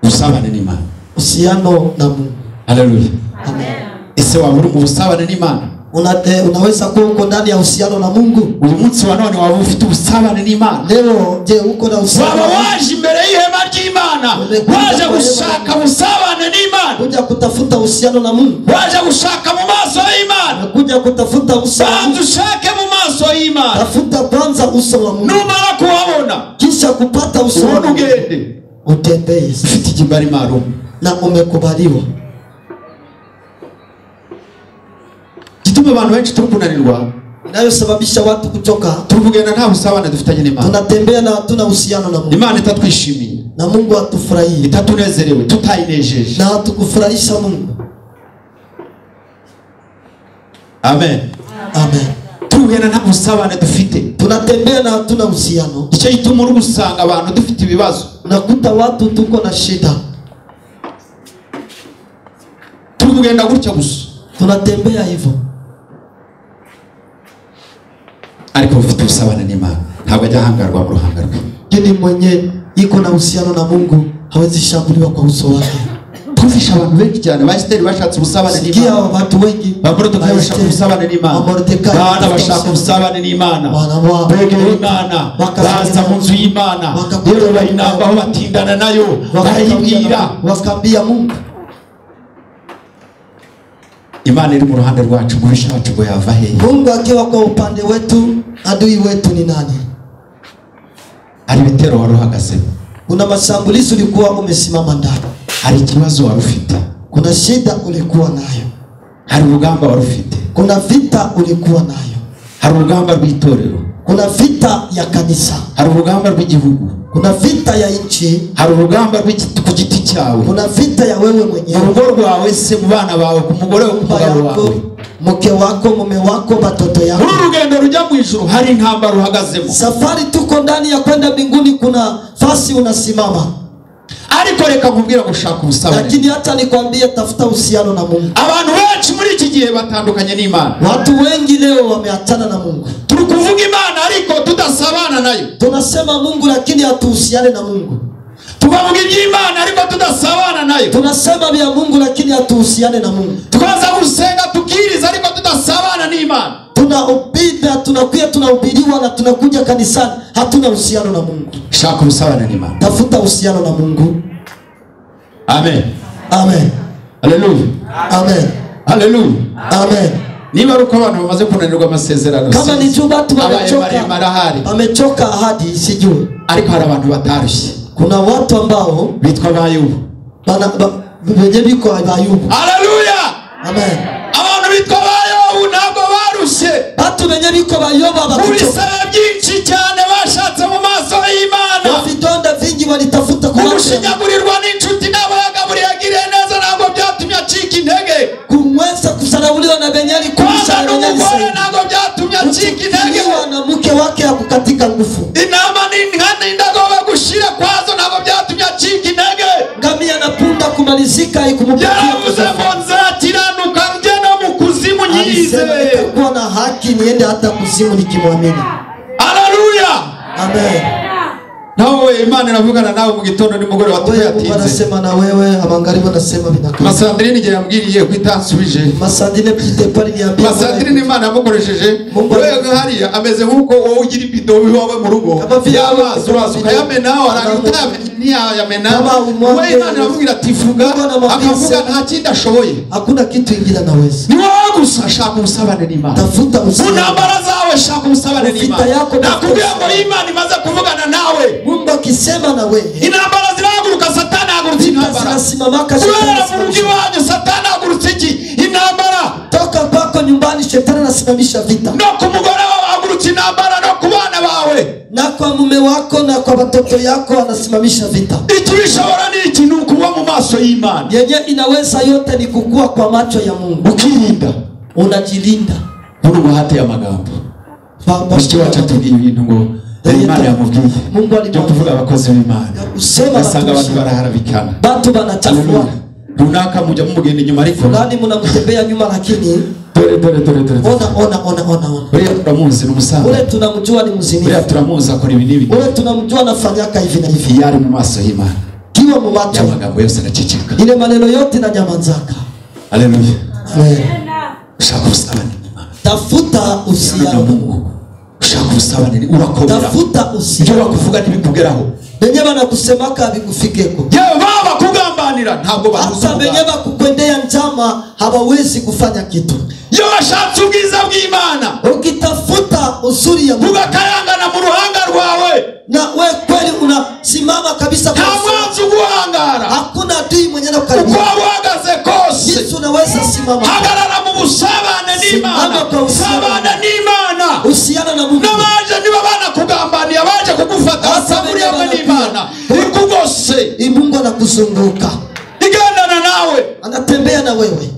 Ubusabane n'Imana, uhusiano na Mungu. Haleluya. Amen. Ese waba uri mu busabane n'Imana? Unaweza kuwa uko ndani ya uhusiano na Mungu. Uyu munsi wa none waba ufite ubusabane n'Imana? Leo je, uko na uhusiano? Waba waje imbere y'ihema ry'Imana, waje gushaka ubusabane n'Imana, kuja kutafuta uhusiano na Mungu, waje gushaka mu maso y'Imana, kuja kutafuta uso. Banza ushake mu maso y'Imana. Tafuta kwanza uso wa Mungu. Numara kuhabona, kisha kupata uso wa Mungu, ugende utembee ufite ikibari maalum na umekubaliwa. Gituma abantu benshi turi kunanirwa, inayosababisha watu kuchoka. Turi kugenda nta busabane dufitanye n'Imana. Tunatembea na hatuna uhusiano na Mungu. Imana itatwishimiye na Mungu hatufurahii, itatunezerewe, tutayinejeje na hatukufurahisha Mungu. Amen. Amen. Turi kugenda nta busabane dufite. Tunatembea na hatuna uhusiano. Icyo gituma uri gusanga abantu dufite ibibazo. Unakuta watu tuko na shida. Turi kugenda gutya gusa. Tunatembea hivyo. Ariko ufite ubusabane n'Imana ntabwo ajya ahangarwa mu ruhanga rwe. Lakini mwenye iko na uhusiano na Mungu hawezi shambuliwa kwa uso wake. Twumvisha abantu benshi cyane ba Esiteri bashatse ubusabane n'Imana. Sikia watu wengi ba Moridekayi bashaka ubusabane n'Imana. Bana bashaka ubusabane n'Imana. Begera Imana, baza mu nzu y'Imana, rero bayinambaho batindana nayo, barayibwira, wakambia Mungu. Imana iri mu ruhande rwacu, umubisha wacu ngo yava hehe? Mungu akiwa kwa upande wetu, adui wetu ni nani? Hari ibitero wari uhagazemo. Kuna mashambulizi ulikuwa umesimama ndani. Hari ikibazo wari ufite. Kuna shida ulikuwa nayo. Hari urugamba wari ufite. Kuna vita ulikuwa nayo. Hari urugamba rw'itorero. Kuna vita ya kanisa. Hari urugamba rw'igihugu. Kuna vita ya nchi. Hari urugamba ku giti cyawe. Kuna vita ya wewe mwenyewe. Urugo rwawe se, mu bana bawe, ku mugore wawe, ku mugabo wawe, mke wako, mume wako, watoto yako. Muri urugendo rujya mu ijuru hari intambara uhagazemo. Safari tuko ndani ya kwenda mbinguni, kuna fasi unasimama. Ariko reka nkubwira gushaka ubusabane. Lakini hata nikwambie, tafuta uhusiano na Mungu. Abantu benshi muri iki gihe batandukanye n'Imana. Watu wengi leo wameachana na Mungu. Turi kuvuga Imana ariko tudasabana nayo. Tunasema Mungu lakini hatuhusiane na Mungu. Tukavuga iby'Imana ariko tudasabana nayo. Tunasema vya Mungu lakini hatuhusiane na Mungu. Tukaza gusenga tukiriza ariko tudasabana n'Imana. Tunaubida, tunakuja, tunahubiriwa na tunakuja kanisani, hatuna uhusiano na Mungu. Shaka ubusabane n'Imana. Tafuta uhusiano na Mungu. Amen. Amen. Haleluya. Amen. Haleluya. Amen. Niba ari uko abantu bamaze kunanirwa amasezerano, kama ni juu watu wamechoka, wamechoka ahadi, sijui. Ariko hari abantu batarushye. Kuna watu ambao bitwa Bayubu. Wenye biko Bayubu. Haleluya. Amen. Abantu bitwa Bayubu ntabwo barushye. Watu wenye biko Bayubu abakuchoka. Ibisebe byinshi cyane bashatse mu maso y'Imana. Vidonda vingi walitafuta kwa gushinyagurirwa n'inshuti n'abo yagaburiye agiriye neza ntabwo byatumye acika intege. Kumweza kusarauliwa na Benyali, kumsha n'umugore ntabwo byatumye acika intege. Na mke wake hakukatika nguvu. Intama n'inka n'indogobe gushira kwazo ntabwo byatumye acika intege. Ngamia na punda kumalizika haikumupatia. Yaravuze ngo nzakiranuka njye no mu kuzimu nyize. Nitakuwa na haki niende hata kuzimu nikimwamini. Haleluya. Amen. Nawe Imana iravugana nawe mu gitondo nimugoroba tuyatinze. Mungu anasema na wewe, abangaribo nasema vinakana. Masandrine igihe yambwiriye ko itansubije. Masandrine pite pari niambia. Masandrine Imana yamukoresheje. Wewe hariya ameze nkuko wowe ugira ibido iwawe mu rugo. Y'amazi uraza ukayamena warangiza ntiyayamena. We Imana iramubwira ati vuga, akavuga nta kindi ashoboye. Hakuna kitu ingine anaweza. Ni wowe gusa shaka ubusabane n'Imana. Tafuta uhusiano. Mu ntambara zawe shaka ubusabane n'Imana. Nakubwira ngo Imana imaze kuvugana nawe. Mungu akisema na wewe. Intambara zirahaguruka, Satani ahagurutse intambara. Zinasimamaka shetani. Kubera mu rugo iwanyu Satani ahagurutse iki? Intambara. Toka kwako nyumbani shetani anasimamisha vita. No ku mugore wawe ahagurutse intambara, no ku bana bawe. Na kwa mume wako na kwa watoto yako anasimamisha vita. Ikibishobora ni iki? Ni ukuba mu maso y'Imana. Yenye inaweza yote ni kukua kwa macho ya Mungu. Ukirinda, unajilinda. Mungu hateye amagambo. Mushiki wacu atubwiye ibintu ngo Imana yamubwiye. Mungu byo kuvuga abakozi b'Imana. Usema basanga abantu baraharabikana. Batu banachafua. Runaka mujya mumugenda inyuma ariko fulani mnamtembea nyuma lakini dore dore dore dore. Ona ona ona ona ona. Uriya turamuzi ni umusaza. Ule tunamjua ni mzinifu. Uriya turamuzi akora ibi n'ibi. Ule tunamjua anafanyaka hivi na hivi. Iyo ari mu maso y'Imana. Kiwa mu macho. Amagambo yose araceceka. Ile maneno yote na nyamanzaka. Haleluya. Amen. Ushaka ubusabane n'Imana. Tafuta uhusiano na Mungu. Ushaka ubusabane urakomera. Tafuta uhusiano. Ibyo bakuvuga ntibikugeraho. Benye banakusemaka bikufikeko. Yewe baba kugambanira ntabwo bahuza. Hata benye bakukwendea njama hawawezi kufanya kitu. Iyo washatse ubwiza bw'Imana, ukitafuta uzuri ya Mungu, ugakayangana mu ruhanga rwawe, na we kweli unasimama kabisa kwa mwanzo guhangara. Hakuna adui mwenye anakukaribia. Uko uhagaze kose, Yesu unaweza simama. Hagarara mu busabane n'Imana. Sabana n'Imana. Uhusiana na Mungu. N'abaje niba banakugambaniye abaje kugufata basaburi hamwe n'Imana. Ikugose. Mungu anakuzunguka. Igendana nawe. Anatembea na wewe.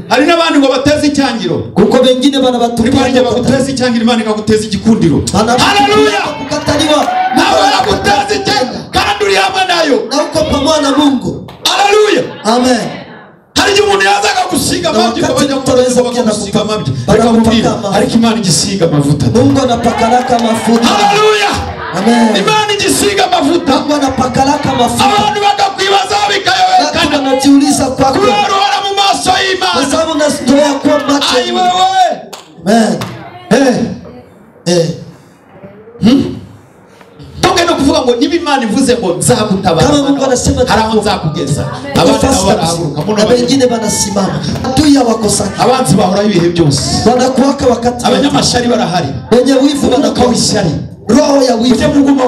Hari n'abandi ngo bateze icyangiro. Kuko bengine banabatupia. Baguteze icyangiro Imana ikaguteza igikundiro. Haleluya. Kukataliwa. Nawe yakuteze icyangiro kandi uri hamwe nayo. Na uko pamoja na Mungu. Haleluya. Amen. Hari igihe umuntu yazaga gusiga amabyi bajya gusiga amabyi. Reka mubwire, ariko Imana igisiga amavuta. Mungu anapakalaka mafuta. Haleluya. Amen. Imana igisiga amavuta. Mungu anapakalaka mafuta. Abantu bakakwibaza bikayobekana. Wanajiuliza kwako. Kubera uhora mu maso y'Imana. Kwa sababu unazoea kuwa macho. Ai wewe. Amen. Tuge no kuvuga Ukuvuga ngo niba Imana ivuze ngo nzagutabara, Kama Mungu anasema hari aho nzakugeza. Abandi nabo barahaguruka, muno na wengine wanasimama. Adui hawakosaki, abanzi bahoraho ibihe byose, wanakuwaka wakati wote. Abanyamashari barahari, wenye wivu umwuka wanakuwa, w'ishyari. roho ya Ujye wivu. muguma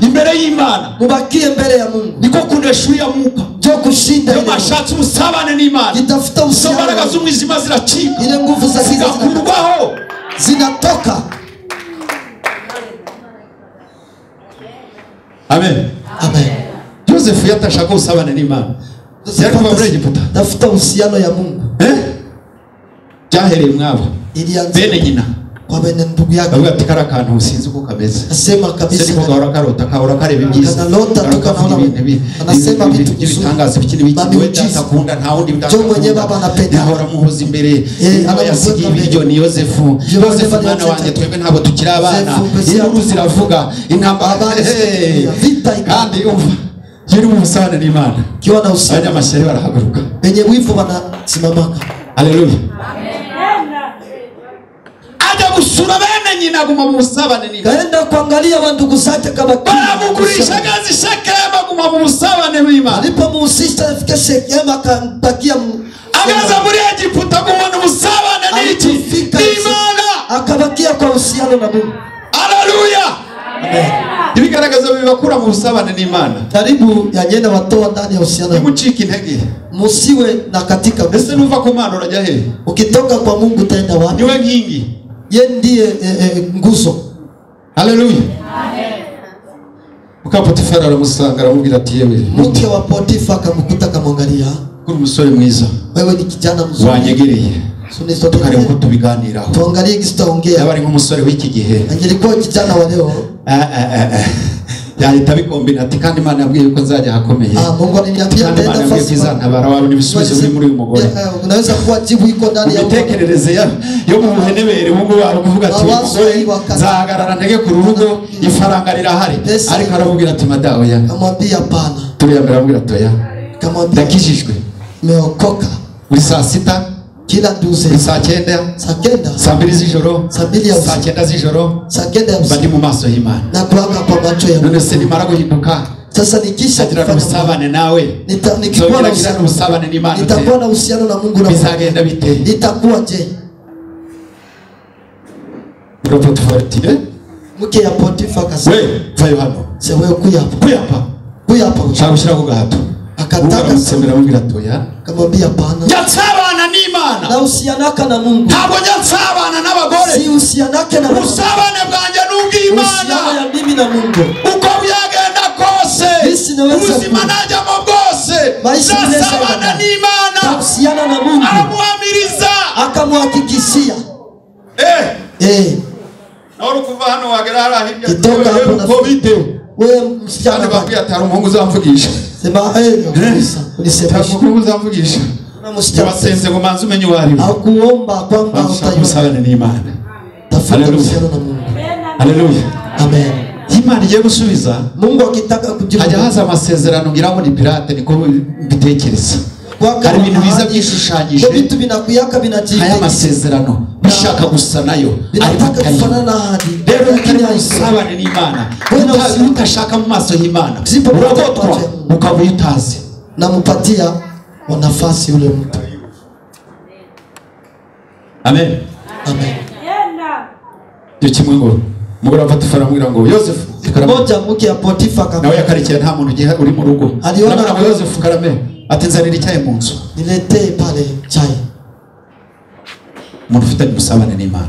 imbere y'Imana, Mubakie mbele ya Mungu, niko kunesha uriya mwuka. njo kushinda Iyo ile roho. mwashatse ubusabane n'Imana, Jitafuta izo uhusiano, mbaraga z'umwijima ziracika, ile nguvu za giza zigakurwaho. zinatoka. Amen. Amen. Yosefu yatashaka ubusabane n'Imana, yari kuva muri Egiputa. Tafuta uhusiano ya Mungu. Byahereye mwabo Ilianza bene nyina, kwa bene ndugu yake, bavuga ati kariya kantu sinzi uko kameze, nasema kabisa se niko gahora karota, kahora kareba ibyiza, Kanalota tu kavuga kanaona, ibintu anasema vitu vizuri, by'ibitangaza, ibiki n'ibiki, we mamiujiza. data akunda nta wundi data Byo mwenyewe akunda. baba anapenda. Yahora amuhoza imbere, niba anamuweka yasigiye mbere. ibiryo ni Yosefu. Yosefu Yosefu mwana aliacha wanjye, twebwe ntabwo tukiri abana. Yosefu, mbese Inkuru ziravuga intambara, Abana Hey. vita ika- Kandi umva, iyo uri mu busabane n'Imana, kiwa na uhusiano, abanyamashyari barahaguruka. wenye wivu wanasimamaka. Haleluya. Ajya gusura bene nyina, aguma mu busabane n'Imana. Kaenda kuangalia wa ndugu zake kama Baramugurisha agazi Shekemu, aguma mu busabane bw'Imana. alipomuhusisha afike Shekemu akampakia Agaza muri Egiputa, agumana ubusabane n'iki? Alipofika N'Imana. akabakia kwa uhusiano na Mungu. Haleluya. Amen. Ibigaragaza bibakura mu busabane n'Imana. Karibu yanyenda watoa ndani ya uhusiano na Mungu. Ntimucike intege. Musiwe na katika Ese nuva ku Mana urajya hehe? Ukitoka kwa Mungu utaenda wapi? Niwe nkingi. Ye ndiye nguzo. Haleluya. Muka Potifari aramusanga, aramubwira ati yewe, Mke wa Potifa akamkuta akamwangalia, kuri umusore mwiza, wewe ni kijana mzuri, wanyegereye tukareba uko tubiganiraho. tuangalie kisi tutaongea. Yaba ari nk'umusore w'iki gihe, Angelikuwa kijana wa leo, yahita abikombina ati kandi Imana yambwiye ko nzajya ahakomeye, Mungu aliniambia kandi Imana nitaenda yambwiye ko fasi. izantabara, wabona ibisubizo biri muri uyu mugore. Unaweza kuwa jibu iko ndani ya Imitekerereze yo mu buhenebere ubu ngubu ari kuvuga ati uyu mugore nzahagarara ntege ku rugo, ifaranga rirahari. Ariko aramubwira ati madamu oya. Akamwambia hapana. Turiya mbere aramubwira ati oya, Akamwambia ndakijijwe. nimeokoka. Buri saa sita, Kila duze, buri saa cyenda, saa kenda, saa mbiri z'ijoro, saa mbili ya saa usiku, cyenda z'ijoro, saa kenda ya mba ndi usiku mu maso y'Imana. na kuanga kwa macho ya None Mungu. se nimara guhinduka, Sasa nikisha nzagirana kufanya ubusabane nawe, nikikuwa na nzongera ngirane uhusiano, ubusabane n'Imana ute? nitakuwa na uhusiano na Mungu na Bizagenda bite? itakuwa je? Potifari ati Mke ya Potifa akasema, we vayo hano, se wewe kuya hapa, kuyapa kuya hapa. nshaka gushyira ku gahato. Akataka Aramusemera aramubwira ati oya, akamwambia hapana. njya nsabana n'Imana, Na uhusianaka na Mungu, ntabwo njya nsabana n'abagore. si uhusianake na Mungu, Ubusabane bwanjye ni ubw'Imana. uhusiano ya mimi na Mungu. Uko byagenda kose, Isi naweza ubuzima ku- najyamo bwose, Maisha inaweza nzasabana kuwa. n'Imana. Tahusiana na Mungu, Aramuhamiriza. akamhakikishia. Nawe uri kuva hano wagera hariya hirya, Kitoka hapo na- uko bite? Wewe msichana Kandi wa bakubwira ati hari umuhungu uzamvugisha, sema kabisa hari unisemeshe. umuhungu uzamvugisha. Kuna msichana Ntiwasenze ngo manze umenye uwo ari we. hakuomba kwamba Bashaka utaiona. ubusabane n'Imana. Tafuta Haleluya. uhusiano na Mungu. Haleluya. Amen. Imana igiye gusubiza, Mungu akitaka kujibu hajya haza amasezerano ngira ngo ni pirate, niko mbitekereza. Kwaka Hari ibintu biza ahadi, byishushanyije kwa vitu vinakuyaka aya vinajiita masezerano bishaka gusa nayo, ariko vinataka atari yo. kufanana na ahadi, Rero lakini utari mu haiko. busabane n'Imana, Wewe na uhusiano. utashaka mu maso y'Imana, Zipo uragotwa macho. ukaba utazi. Nampatia nafasi yule mtu. Amen. Amen. Icyo kimwe ngo umugore wa Potifari aramubwira ngo Yosefu karame. Moja mke ya Potifa Nawe akamwambia, yakarikiye nta muntu ugiye uri mu rugo. Aliona- Aramubwira ngo Yosefu karame, ati nzanira icyayi mu nzu. niletee pale chai. Umuntu ufitanye ubusabane n'Imana.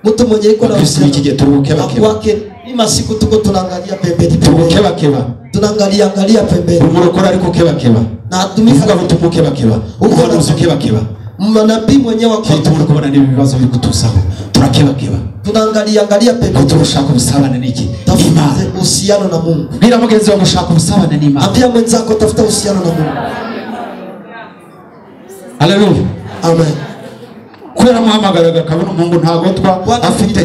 Mtu mwenye iko na Bakristo b'iki gihe turi gukebakeba. wake, ni masiku tuko tunaangalia pembeni Turi pembeni, gukebakeba. tunaangalia angalia pembeni Umurokore ariko ukebakeba. na atumika Uvuga ngo tumukebakeba. Umuhanuzi ukebakeba. manabii mwenyewe Iyo wako turi kubona n'ibi bibazo biri kutuzaho, turakebakeba. tunaangalia angalia Ngo pembeni, turashaka ubusabane n'iki? Imana. tafuta uhusiano na Mungu. Bwira mugenzi wawe ngo ushaka ubusabane n'Imana. Ambia mwenzako tafuta uhusiano na Mungu. Haleluya. Amen. Ko yaramuhamagaraga akabona umuhungu ntagotwa afite.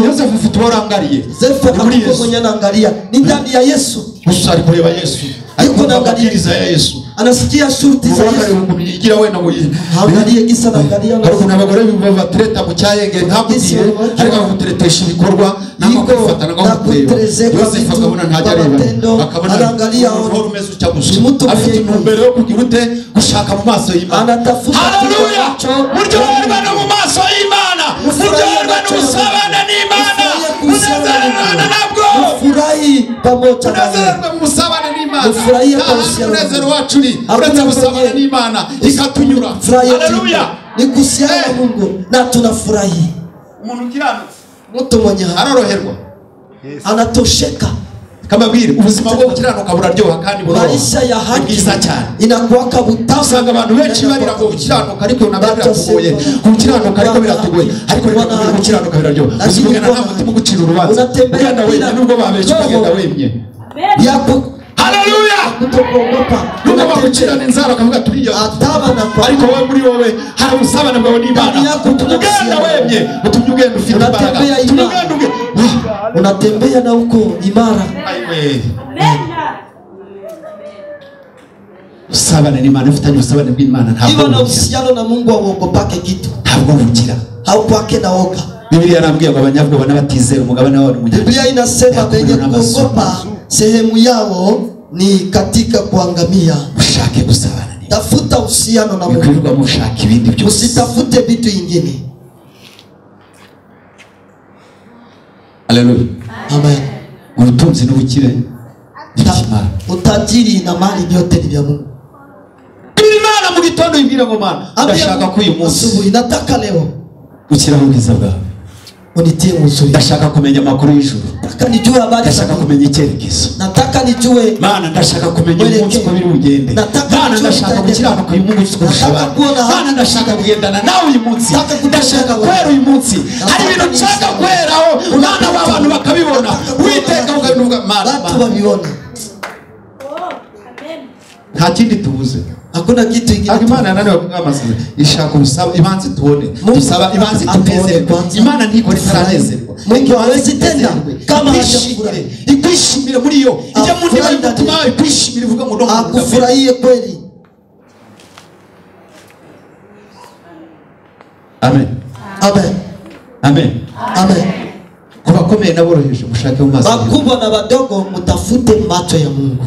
Yosefu afite uwo arangariye. Yosefu Ni muri alikuwa Yesu. mwenye anaangalia ni ndani ya Yesu. Gusa ari kureba Yesu. Yuko na amabwiriza ya Yesu, anasikia shurti za Yesu, yigira wenda ngo angalie kisa na angalia hari ukuntu abagore batereta mu cyayenge ntakubwire, ariko akaguteretesha ibikorwa nangwa kwifata nangwa kukureba. Yosefu akabona ntajya areba, akabona uhora umeze utya gusa, afite intumbero yo kugira ute gushaka mu maso y'Imana. Haleluya! Muryoherwa no mu maso y'Imana, muryoherwa n'ubusabane n'Imana, munezererana nabwo, mufurahi pamoja na munezererwe mu busabane n'Imana. Mufurahie kwa uhusiano. Umunezero wacu uri uretse gusabana n'Imana ikatunyura. Haleluya! Ni kuhusiana na Mungu na tunafurahi. Umuntu ukiranutse, mtu mwenye aroroherwa, anatosheka. Kamabwire ubuzima bwo gukiranuka buraryoha kandi buroroha. Maisha ya haki inakuwaka butamu. Usanga abantu benshi barira ngo gukiranuka ariko nabyo biratugoye, gukiranuka ariko biratugoye, ariko reka gukiranuka biraryoha. Uzibugana nta mutima ugucira urubanza, ugenda wemye nubwo babeshye ukagenda wemye. Haleluya! Nubwo bagucirana inzara bakavuga turiya, ariko wowe muri wowe hari ubusabane bwawe n'Imana. Ugenda wemye, utumye ugenda ufite imbaraga, utumye ugenda unatembea na uko imara. Usabane n'Imana, ufitanye ubusabane bw'Imana, ntabwo iba na uhusiano na Mungu hauogopake kitu, ntabwo ubugira, haukwake na woga. Biblia yarambwiye ngo abanyabwoba n'abatizera umugabane wabo ni umunyabyaha. Biblia inasema wenye kuogopa sehemu yao ni katika kuangamia. Ushake gusabana n'Imana, tafuta uhusiano na Mungu, wikwirwa mushaka ibindi byose, usitafute vitu vingine. Haleluya. Amen. Ubutunzi n'ubukire n'ikimara, utajiri na mali vyote ni vya Mungu. Imana mu gitondo ibwira ngo Mana, ndashaka ko uyu munsi asubuhi, nataka leo ukiraho ubwiza bwawe, unitie uzuri. Ndashaka kumenya amakuru y'ijuru, nataka nijue habari, ndashaka kumenya icyerekezo, nataka nijue Mana, ndashaka kumenya umunsi uko biri bugende. Mana, ndashaka gukiranuka uyu munsi kurusha abandi. Mana, ndashaka kugendana nawe uyu munsi, ndashaka kwera uyu munsi. Hari ibintu nshaka kweraho Mana, w'abantu bakabibona, Uwiteka ukabivuga Mana, watu wabione. Nta kindi tubuze, hakuna kitu kingine. Imana yananiwe kugamasize, ishaka ubusaba ibanze tubone, dusaba ibanze tunezerwe. Imana ntikora itaranezerwa. Mungu hawezi tenda kama hajafurahi. Ikwishimire muri yo, ijya mu ndiba y'umutima wawe ikwishimire, ivuga ngo no akufurahie kweli. Amen. Amen. Amen. Amen. Ku bakomeye n'aboroheje mushake mu maso. Bakubwa na badogo mutafute macho ya Mungu.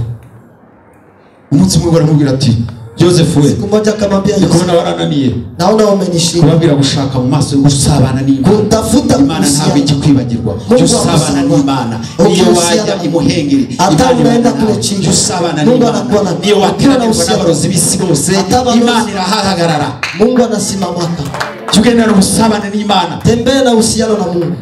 Umunsi umwe baramubwira ati Joseph we, siku moja akamwambia Yosef, ndikubona warananiye, naona umenishinda. Kubabwira gushaka mu maso gusabana n'Imana, kutafuta Imana ntabwo ikikwibagirwa. Usabana n'Imana niyo wajya imuhengeri, hata unaenda kule chini, usabana n'Imana niyo wateranirwa n'abarozi b'isi bose, Imana irahahagarara. Mungu anasimamaka. Tugendana ubusabane n'Imana, tembea na uhusiano na Mungu.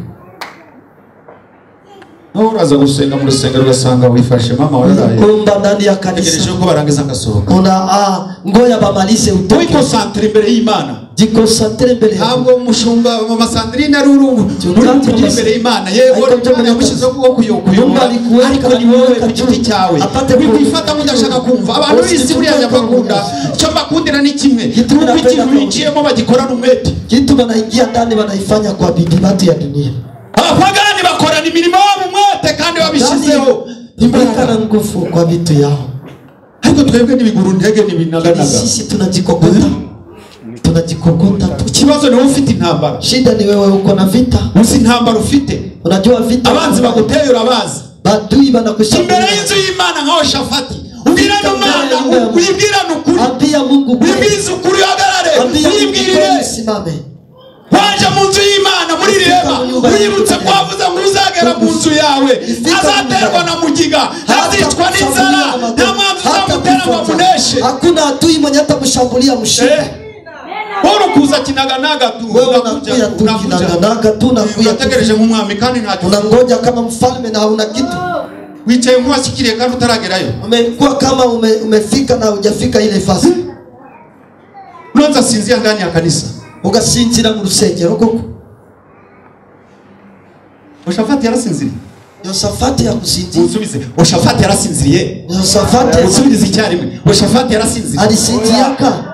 Uraza gusenga mu rusengero ugasanga wifashe mama wararaye, kuomba ndani ya kanisa, tegereje ko barangiza ngasohoka, una ngoya bamalize utoke. Wikonsantre imbere y'Imana, jikonsantre imbere. Ntabwo umushumba mama Sandrine ari uru uri imbere y'Imana, yego Imana yamushyizeho ukuboko kuyobora, ariko ni wowe ku giti cyawe wikwifata nk'udashaka kumva. Abantu b'isi buriya nyabakunda, icyo mbakundira ni kimwe, nuko ikintu binjiyemo bagikorana umwete, kitu banaingia ndani wanaifanya kwa bidii watu ya dunia. Abapagani bakorana imirimo yabo umwete kandi babishyizeho imbaraga na nguvu kwa vitu yao. Ariko twebwe n'ibiguru ntege n'ibinaganaga, sisi tunajikokota, tunajikokota. Ikibazo ni wowe ufite intambara, shida ni wewe uko na vita. Uzi intambara ufite, unajua vita, abanzi baguteye urabazi, badui banakushambulia imbere y'inzu y'Imana nka Yoshafati. Ubwirana Imana, wibwirana ukuri, ambia Mungu kweli, wibwize ukuri, uhagarare, wibwirire, usimame. Waje mu nzu y'Imana muri rema, wibutse ko wavuze ngo uzagera mu nzu yawe azaterwa na mugiga, azicwa n'inzara, nta mwanzi uzamutera ngo amuneshe. Hakuna adui mwenye atamshambulia mshinde. Wewe kuza kinaganaga tu, wewe unakuja tu kinaganaga tu, unakuja unategereje nk'umwami kandi ntacyo, unangoja kama mfalme na hauna kitu. Wicaye nk'uwashyikiriye kandi utaragerayo, umekuwa kama umefika na hujafika ile fasi. Unaanza sinzia ndani ya kanisa, ugasinzira mu rusengero koko. Yoshafati yarasinziriye. Yoshafati yakusinziriye. Usubize. Yoshafati yarasinziriye. Yoshafati usubize icyarimwe. Yoshafati yarasinziriye. Alisinziyaka.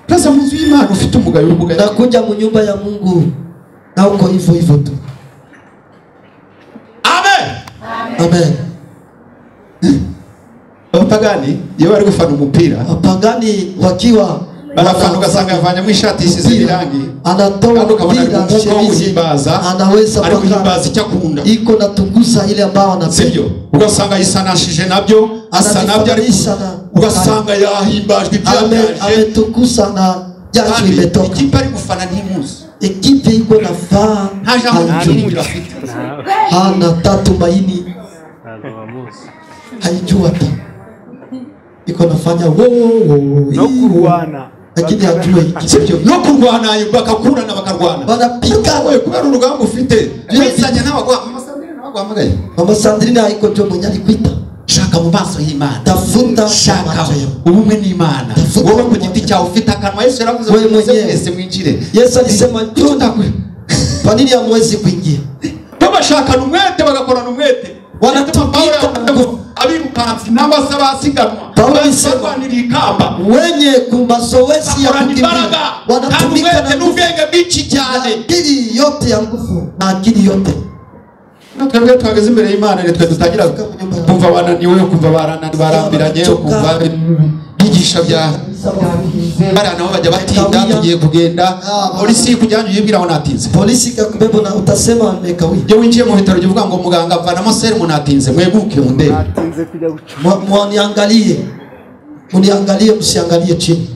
Sasa mu nzu y'Imana ufite umugayo w'umugayo. Nakuja mu nyumba ya Mungu na uko hivyo hivyo tu. Amen. Amen. Abapagani iyo bari gufana umupira, Wapagani wakiwa barafana ugasanga yavanyemo ishati isize irangi, anatoa kandi ukabona ari mpira mu mwuka wo shemizi, guhimbaza, anaweza ari paka guhimbaza icyo akunda, iko natugusa ile ambayo anapenda, sibyo? Ugasanga yisanashije nabyo, asa nabyo, ari Anajifanisha na ugasanga yahimbajwe ibyaje, ametukusa na jasho kandi imetoka. ikipe ari gufana ntimuzi, Ekipe iko nafaa nta jambo haijui, ry'ibyiringiro afite, hana tatu maini haijua ta iko nafanya wo wo no kurwana lakini hajue hiki sibyo? No kurwana bakakurana bakarwana, wanapigana. wowe kubera urugamba ufite wizanye n'abagwa Mama Sandrine nabaguhamagaye. Mama Sandrine haiko ndio mwenye alikuita. Shaka mu maso y'Imana, Tafuta shaka macho ya ubumwe n'Imana. Tafuta Wowe ku giti cyawe ufite akanwa, Yesu yaravuze Wewe ngo muze mwenyewe. mwese mwinjire. Yesu alisema Kuki utakwe? kwa nini hamwezi kuingia? Bo bashakana umwete, bagakorana umwete, Wanatumika Pawulo yavuze ngo abirukansi nangwa se abasiganwa Pawulo alisema, barwanira ikamba, wenye kumazoezi ya bakorana kukimbia imbaraga kandi wanatumika umwete na nguvu n'ubwenge bwinshi na cyane. akili yote ya nguvu na akili yote. Twebwe twageze imbere y'Imana nitwe dutangira kumva bananiwe, kumva barambiranye, kumva bigisha bya bariya nabo bajya batinda, tugiye kugenda polisi kujyanye uyibwira aho natinze. Polisi ikakubeba na utasema nimekawia. Iyo winjiye mu bitaro ujya uvuga ngo muganga mvanamo serumu natinze, mweguke mundebe, natinze kujya gucuma. Mwaniangalie, muniangalie, msiangalie chini.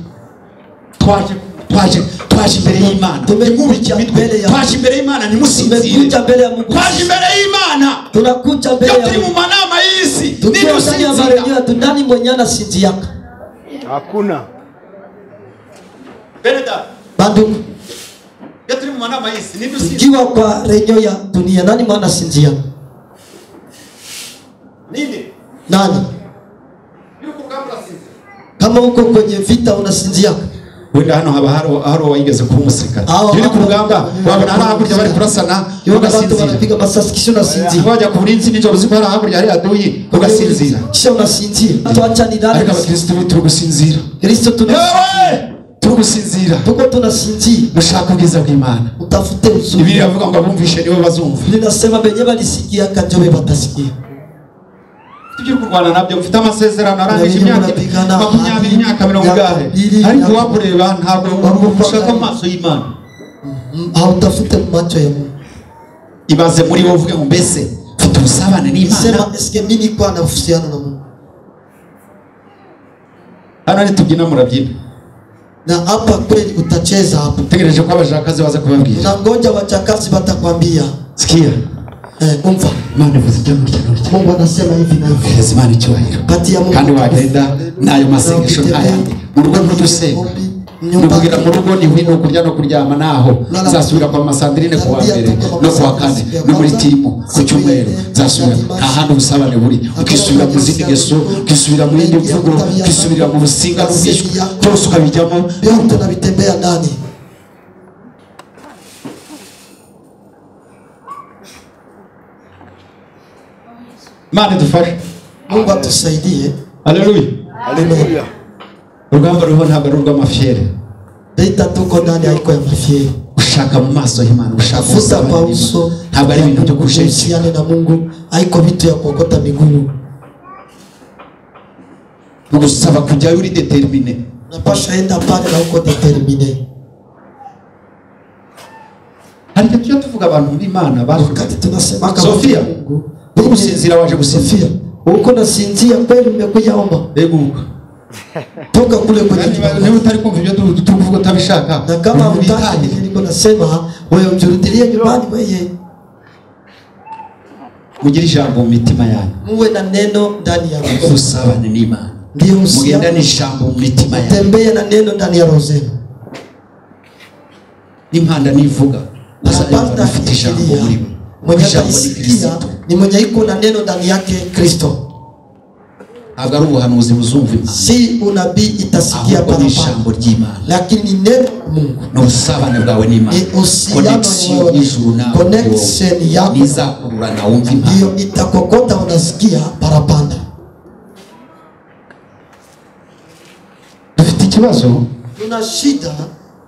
Twaje twaje twaje imbere y'Imana, Tumekuja mbele ya twaje imbere y'Imana, ntimusinzire. tumekuja mbele ya Mungu, Twaje imbere y'Imana. tunakuja mbele Iyo ya turi mu Mungu. manama y'isi Tukiwa ndani ya ninde usinzira? marenyeo tu, nani mwenye anasinziaka? Hakuna. Beneda, Bandugu, iyo turi mu manama y'isi ninde usinzira? tukiwa kwa renyo ya dunia, nani mwenye anasinziaka? Ninde? Nani? Iyo ku rugamba urasinzira? Kama uko kwenye vita unasinziaka? Wenda hano haba hari uwayigeze kuba umusirikare. Aho- Iyo uri ku rugamba wabona hari hakurya bari kurasana Iyo watu ugasinzira. wanapiga masasi kisha unasinzia. Wajya ku burinzi nijoro uzi ko hari hakurya hari aduyi ugasinzira. Kisha unasinzia. Tuacha nilale. Ariko abakirisitu bo turi gusinzira. Kristo tuna Yewe! Turi gusinzira. tuko tunasinzia. Mushaka ubwiza bw'Imana. Utafute uzuri. Bibiliya iravuga ngo abumvishe nibo bazumva. Linasema benye balisikia kanjobe batasikia. Ibyo uri kurwana nabyo ufite amasezerano arangije Nabyo imyaka murapigana, 20, imyaka 40 imyaka ibiri, ariko imyaka- uwakureba ntabwo ushaka mu maso y'Imana. Hautafute macho ya Mungu. Ibaze muri wowe uvuge ngo mbese mfite ubusabane n'Imana. Sema eske mimi niko na uhusiano na Mungu. Hano nitubyina murabyina. Na hapa kweli utacheza hapa. Tegereje ko abashakazi baza kubabwira. Unangoja wachakazi watakwambia. Sikia, Umva. Imana ivuze ibyo murya n'urya. Mungu anasema hivi na hivi. Hereza Imana icyubahiro. Patia Mungu. Kandi wagenda n'ayo masengesho ntayandi. Mu rugo ntudusenga. Nukugira mu rugo ni wino kurya no kuryama naho. Nzasubira kwa Mama Sandrine ku wa mbere no ku wa kane no muri timu ku cyumweru nzasubira. Nta handi ubusabane buri. Ukisubira mu zindi ngeso, ukisubira mu yindi mvugo, ukisubira mu businga n'ubwishywa, byose ukabijyamo. Vyote navitembea ndani. Imana idufashe. Mungu atusaidie. Haleluya. Haleluya. Urugamba ruriho ntabwo ari urw'amafyere. Vita tuko ndani haiko ya mafieri. Ushaka mu maso y'Imana, ushaka Tafuta ubusabane kwa n'Imana. uso Ntabwo ari ibintu byo kujenjeka. uhusiane na Mungu, haiko vitu ya kuokota miguu. Bigusaba kujyayo uri determine. Unapasha enda pale na uko determine. Hari igihe tujya tuvuga abantu b'Imana baje Wakati tunasema kama Sofia, Mungu, uri gusinzira waje gusinzira. Uko nasinzia kweli, umekuja omba. Eguka. Toka kule kwenye Niba utari kumva ibyo turi kuvuga utabishaka, na kama hutaki witahire. niko nasema wewe mjurudilie nyumbani wewe. Mugire ijambo mu mitima yanyu. Muwe na neno ndani ya roho. Ubusabane n'Imana. Ndio uhusiano. Mugendane ijambo mu mitima yanyu. Tembea na neno ndani ya roho zenu. N'impanda nivuga Napanda ufite ijambo ikilia. muri we. Mwenye Ijambo ni ataisikia Kristo. ni mwenye iko na neno ndani yake Kristo. Ntabwo ari ubuhanuzi buzumva Imana. Si unabii itasikia Ahubwo ni parapanda, ijambo ry'Imana. lakini ni neno la Mungu. Ni ubusabane bwawe n'Imana. Ni uhusiano Connection wewe. y'ijuru nawe. Connection yako. Nizakurura wumva Imana. Ndiyo itakokota, unasikia parapanda. Dufite ikibazo Tuna shida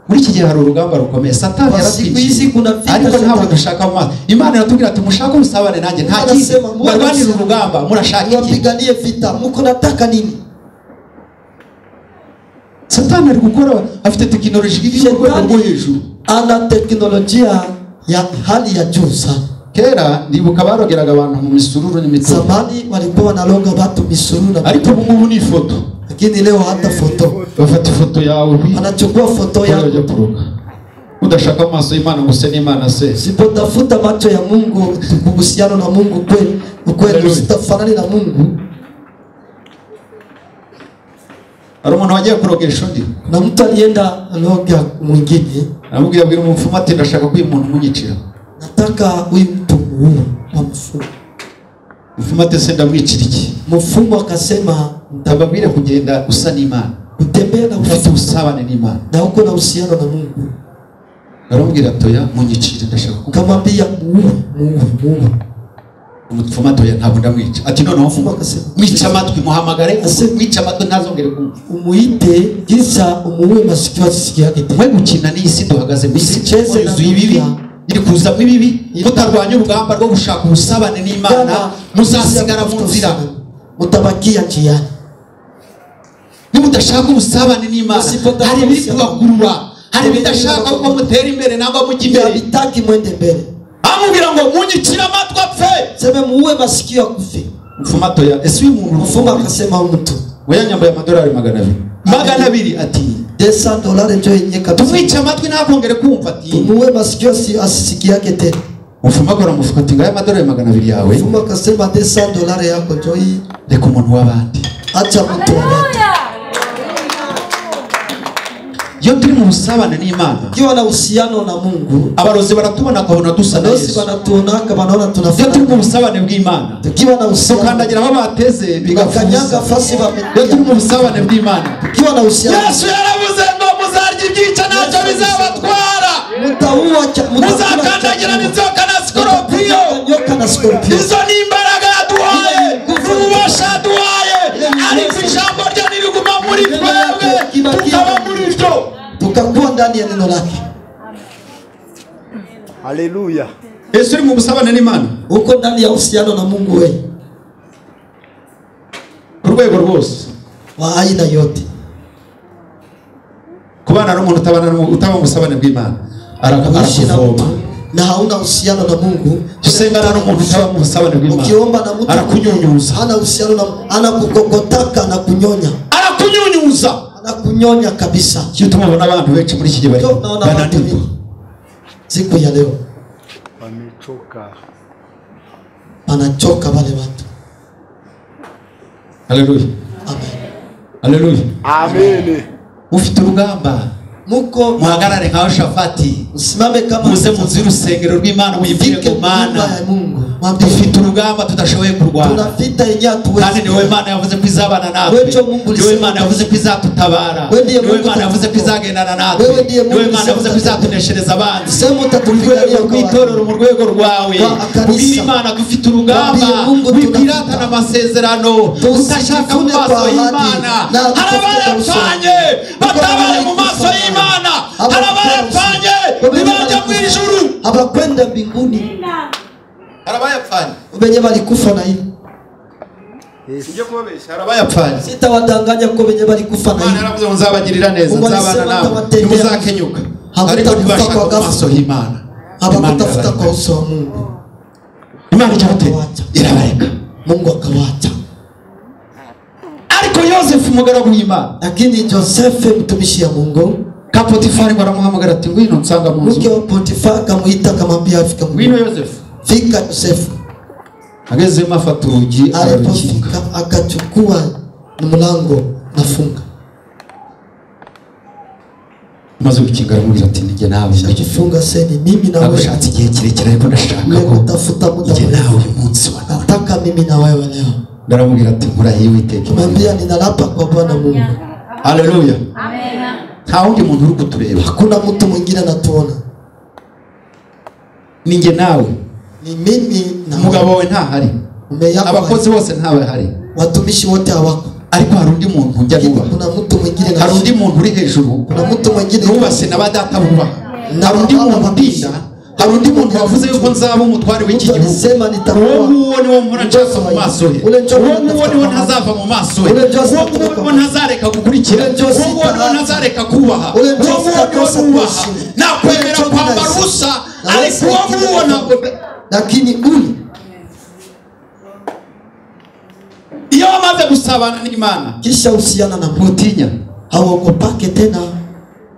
Muri iki gihe hari urugamba rukomeye, Satani yaratwinjiye, ariko ntabwo dushaka mu maso. Imana iratubwira ati mushake ubusabane nanjye, nta kindi barwanira urugamba, murashaka iki? Wapiganie vita, muko nataka nini? Satani ari gukora, afite tekinoloji iri ku rwego rwo hejuru. Ana teknolojia ya hali ya juu sana. Kera ndibuka barogeraga abantu mu misururu n'imitobe. Zamani walikuwa wanalonga watu misururu na ariko ubu ngubu ni ifoto. Lakini leo hata foto. Bafata ifoto yawe. Anachukua foto yako. Udashaka amaso y'Imana ngo use n'Imana se. Usipotafuta macho ya Mungu, kuhusiana na Mungu kweli, kweli usitafanani na Mungu. Hari umuntu wagiye kurogesha undi. Na mtu alienda aloga mwingine. Aramubwira abwira umupfumu ati ndashaka ko uyu muntu munyicira. Nataka huyu mtu muue wa mfumo. Mfumo ati se ndamwicira iki? Mfumo akasema ndababwire kugenda usa n'Imana. Kutembea na ufite ubusabane n'Imana. Na uko na uhusiano na Mungu. Aramubwira atoya munyicire ndashaka ko. Kamwambia muue muue muue. Umupfumu atoya ntabwo ndamwica. Ati noneho mfumo akasema mwica amatwi muhamagare, mwica amatwi ntazongere kumva. Umuite kisha umuue masikio asisikie tena. Mwe gukina n'isi duhagaze mu isi yuzuye ibibi. Iri kuzamo ibibi, mutarwanya urugamba rwo gushaka ubusabane n'Imana, muzasigara mu nzira, mutabakia njiani. Nimudashaka ubusabane n'Imana, hari ibiri kubakurura, hari ibidashaka ko mutera imbere nangwa mujya imbere. Bitaki mwende mbere. Amubwira ngo munyicire amatwi apfe. Sema muue masikio akufe. Mfumo atoya, ese uyu muntu mfumo akasema mtu we yanyambaye amadolari 200. 200 ati $200 ndio yenye kabisa. Tumwica amatwi ntakongere kumva ati tumuwe masikio asisikie yake tena. Mfumo akora mufuka ati ngaya amadolari 200 yawe. Mfumo akasema $200 yako ndio hii. Reka umuntu w'abandi. Acha mtu w'abandi. Iyo turi mu busabane n'Imana, ukiwa na uhusiano na Mungu, abarozi baratubona akabona dusa na Yesu. Banatuona wanaona tunafanana. Iyo turi mu busabane bw'Imana, tukiwa na uhusiano, tukandagira aho bateze bigakanyaga fasi bametia. Iyo turi mu busabane bw'Imana, tukiwa na uhusiano, Yesu yaravuze ngo muzarya ibyica ntacyo bizabatwara. Mutaua muzakandagira n'inzoka na sikoropiyo. Nyoka na scorpio. Izo ni imbaraga yaduhaye, ububasha yaduhaye, ariko ijambo rye niriguma muri twebwe tukaba muri ryo, tukakuwa ndani ya neno lake. Haleluya. Yesu uri mu busabane n'Imana, uko ndani ya uhusiano na Mungu wewe ku rwego rwose wa aina yote. Kubana n'umuntu utabana utaba mu busabane bw'Imana arakuvoma, na hauna uhusiano na Mungu. Usengana n'umuntu utaba mu busabane bw'Imana, ukiomba na mtu arakunyunyuza, hana uhusiano na, anakukokotaka, anakunyonya, arakunyunyuza, anakunyonya kabisa. Cyo tumubona abantu benshi muri iki gihe bari bananirwa. Siku ya leo wamechoka, wanachoka wale watu. Haleluya. Amen. Haleluya. Amen. Ufite urugamba muko muhagarare nka Yoshafati, usimame kama muze mu nzu y'urusengero rw'Imana, wibwire ku Mana. Mungu dufite urugamba tudashoboye kurwana, tuna vita yenye hatuwezi, kandi ni wowe Imana yavuze ko izabana natwe, ni wowe Imana yavuze ko izatutabara, ni wowe Imana yavuze ko izagendana natwe, ni wowe Imana yavuze ko izatuneshereza abanzi. Sema Mu rwego rw'itorero, mu rwego rwawe, ubwire Imana dufite urugamba, wikwiratana amasezerano, udashaka mu maso y'Imana. Hari abarapfanye batabaye mu maso y'Imana, hari abarapfanye ntibajya mu ijuru, habakwenda mbinguni. Harabayapfanye wenye walikufa na hiyo. Sije kubabesha, harabayapfanye. Sitawadanganya ko wenye walikufa na hiyo. Imana yaravuze ngo nzabagirira neza, nzabana nabo, ntimuzakenyuka. Ariko ntibashaka mu maso y'Imana, hawakutafuta kwa uso wa Mungu. Imana icyo irabareka, Mungu akawacha. Ariko Yosefu umugaragu w'Imana, lakini Josefu mtumishi wa Mungu, ka Potifari baramuhamagara ati ngwino nsanga mu nzu. Mke wa Potifari akamuita akamwambia afika. Ngwino Yosefu. Fika Yosefu. Agezemo afata urugi ararukinga, akachukua mlango nafunga. Maze gukinga aramubwira ati nijye nawe ndagifunga seni mimi na wewe. Nagushatse igihe kirekire ariko ndashaka ko kutafuta muda njye nawe uyu munsi wa none. Nataka mimi na wewe leo. Ndaramubwira ati nkurahiye Uwiteka. Mwambia ninalapa kwa Bwana Mungu. Haleluya. Amen. Nta wundi muntu uri kutureba. Hakuna mtu mwingine anatuona. Ninjye nawe. Ni mimi na umugabo wawe ntahari, abakozi bose ntabahari, watumishi wote hawako, Ariko hari undi muntu njya nubaha. Kuna mtu mwingine, Hari undi muntu uri hejuru kuna mtu mwingine nubase na ba data bubaha. Hari undi muntu ndinda. Hari undi muntu wavuze yuko nzaba umutware w'iki mtu gihugu. alisema Uwo nitakuwa nguwo niwo mpora nshaka mu maso ye. Uwo nguwo niwo ntazava mu maso ye. Uwo nguwo niwo ntazareka gukurikira. Uwo nguwo niwo ntazareka kubaha. Uwo nguwo niwo nubaha. Nakwemera kwambara ubusa, ariko uwo nguwo ntabwo. Lakini ule Iyo wamaze gusabana n'Imana, kisha uhusiana na Mungu ntutinya. hauogopake tena.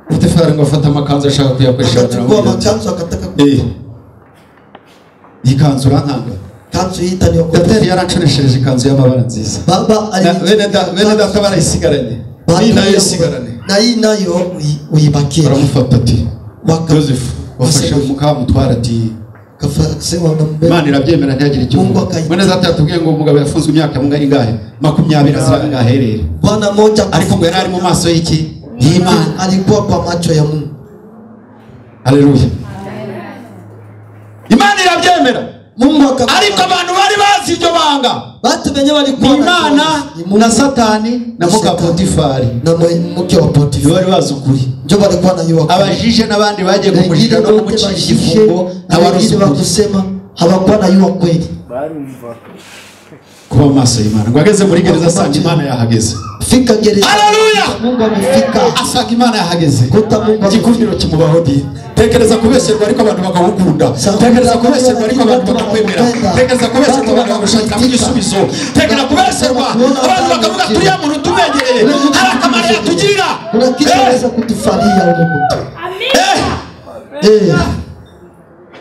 Potifari ngo afata amakanzu ashaka kuyakoresha, Akachukua makanzu akataka Iyi kanzu urankanga. kanzu hii itaniogopa. Dateri yarancoreshereje ikanzu y'amabara nziza. Baba Bene data barayisigaranye. Iyi nayo isigarane. na hii nayo uibakie. Baramufata ati Joseph wafashe mukamutwara ati Akasema unambeba. Imana irabyemera ntihagire icyo Mungu uvuga. akayita. Mwene data yatubwiye ngo umugabo yafunzwe imyaka ingahe? 20 azira ngaherere. Bwana mmoja Ariko ngo yari ari mu maso y'iki? Y'Imana. alikuwa kwa macho ya Mungu. Haleluya. Imana irabyemera. Mungu akakubali. Ariko abantu bari bazi iryo banga. Watu wenyewe walikuwa Imana ni Mungu na Satani na muka Potifari na mke wa Potifari bari bazi ukuri. ndio walikuwa na hiyo. Abajije n'abandi bagiye kumujija no kumucira igifungo na wengine ntabaruzi wakusema hawakuwa na hiyo kweli. Barumva. kuba mu maso y'Imana. Ngo ageze muri gereza asanga Imana yahageze. Fika gereza. Haleluya! Mungu amefika. Asanga Imana yahageze. Kuta Mungu amefika. Igikundiro kimubaho di. Tekereza kubesherwa ariko abantu bakagukunda. Tekereza kubesherwa ariko abantu bakakwemera. Tekereza kubesherwa abantu bakagushakiramo igisubizo. Tekereza kubesherwa abantu bakavuga turiya muntu tumegereye hari akamaro yatugirira. Kuna kitu anaweza kutufalia ule mtu.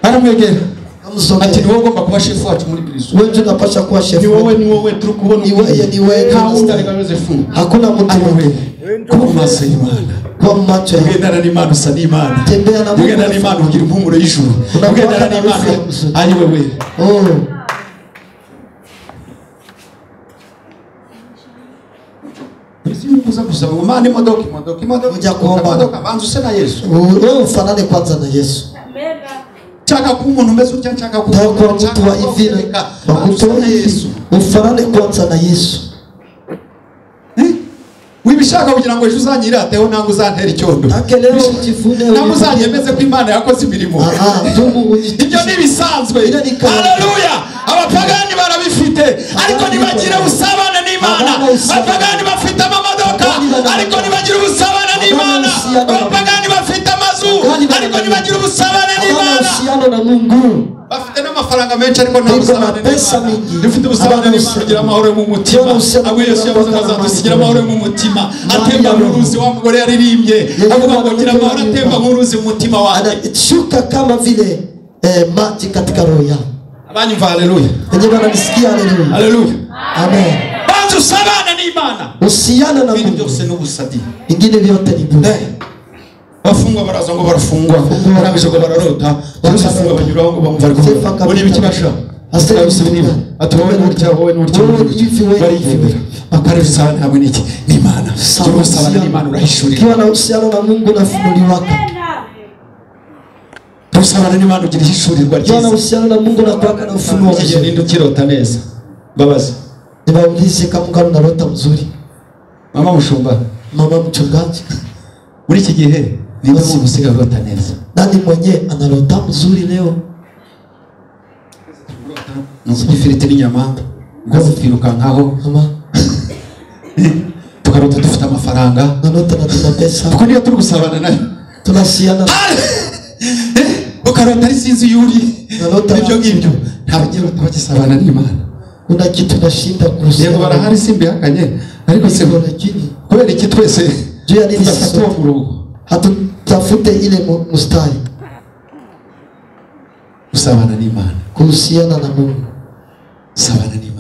Aramwegera ati Amsomea. ni wowe ugomba kuba shefu wacu muri prison. Wewe ndio unapaswa kuwa Ni shefu. wowe, ni wowe turi kubona. Ni wewe, ni wewe. Nta wundi ariko Yosefu. Hakuna mtu Ari mwingine. wewe. Kuba mu maso y'Imana. Kwa macho ya Ugendana n'Imana usa n'Imana. Tembea na Mungu. Ugendana n'Imana ugira impumuro y'ijuru. Unakuwa Ugendana na n'Imana harufu ya mzuri. ari wewe. Oh, Uza gusaba ngo Mana imodoka imodoka imodoka Ujya kuomba. imodoka banza use na Yesu. wewe ufanane kwanza na Yesu. Nshaka kuba umuntu umeze utya, nshaka kuba Nataka kuwa nshaka mtu wa kuba hivi ukereka. wa Banza use kutoa na Yesu. hivi. Ufanane kwanza na Yesu. Wibishaka kugira ngo ejo uzanyirateho nangwa uzantere icyondo. Take leo ujivune Nangwa uzanyemeze ko Imana yakoze imirimo. Aha, tumu Ibyo ni ibisanzwe. Ibyo ni kawaida. Haleluya! Abapagani barabifite ariko ntibagire ubusabane n'Imana. Abapagani bafite amamodoka ariko ntibagire ubusabane n'Imana. Abapagani bafite amazu ariko ntibagire ubusabane Hawana n'Imana. uhusiano na Mungu. Bafite n'amafaranga menshi ariko nta Biko na busabane pesa n'Imana. mingi. Dufite ubusabane Hawana n'Imana, uhusiano. ugira amahoro yo mu mutima. Hawana uhusiano Abo Yesu yavuze ngo n'Imana. azadusigira amahoro yo mu mutima. Amani Atemba ya Roho. nk'uruzi wa mugore yaririmbye. Yesu Avuga ngo gira amahoro Bwana atemba nk'uruzi mu mutima wanjye. Anashuka kama vile maji katika roho yao. Abanyumva haleluya. Wenyewe wananisikia, haleluya. Haleluya. Amen. Banza usabane n'Imana. Uhusiano na Ibintu Mungu. byose ni ubusadi. Ingine vyote ni bure. Abafungwa baraza ngo barafungwa, barangije ngo bararota, barafungwa banyuraho ngo bamva ariko Sefa ngo ni ibiki basha. Asema Asema ati wowe n'utya, wowe n'utya, Wowe n'ifi, wowe bariyemera. Akarere usabane hamwe n'iki? N'Imana. Sawa, Gira ubusabane uhusiano. n'Imana urahishurira. Ukiwa na uhusiano na Mungu unafunuliwaka. Ubusabane n'Imana ugira ihishurirwa Ukiwa na ryiza. uhusiano na Mungu unakuwaka na ufunuo Iki gihe mzuri. ninde ukirota neza? Mbabazi. Niwaulize kama ungali unalota mzuri. Mama mushumba, Mama mchungaji, muri iki gihe ninde muntu usigaye urota neza? nani mwenye analota mzuri leo? Ni ukurya ifiriti n'inyama, ngo twirukankaho, Mama, tukarota dufite amafaranga, unalota na tuna pesa, kuko niyo turi gusabana nayo. tunasiana Ukarota ari sinzi iyo uri. Unalota Ibyo ngibyo nta bagirota bagisabana n'Imana. kuna kitu nashinda Yego kuhusiana. barahari simbihakanye, ariko se Niko, lakini kubera iki twese juu ya nini sisi tudafata uwo murongo? hatutafute ile mstari Gusabana n'Imana, kuhusiana na Mungu. gusabana n'Imana.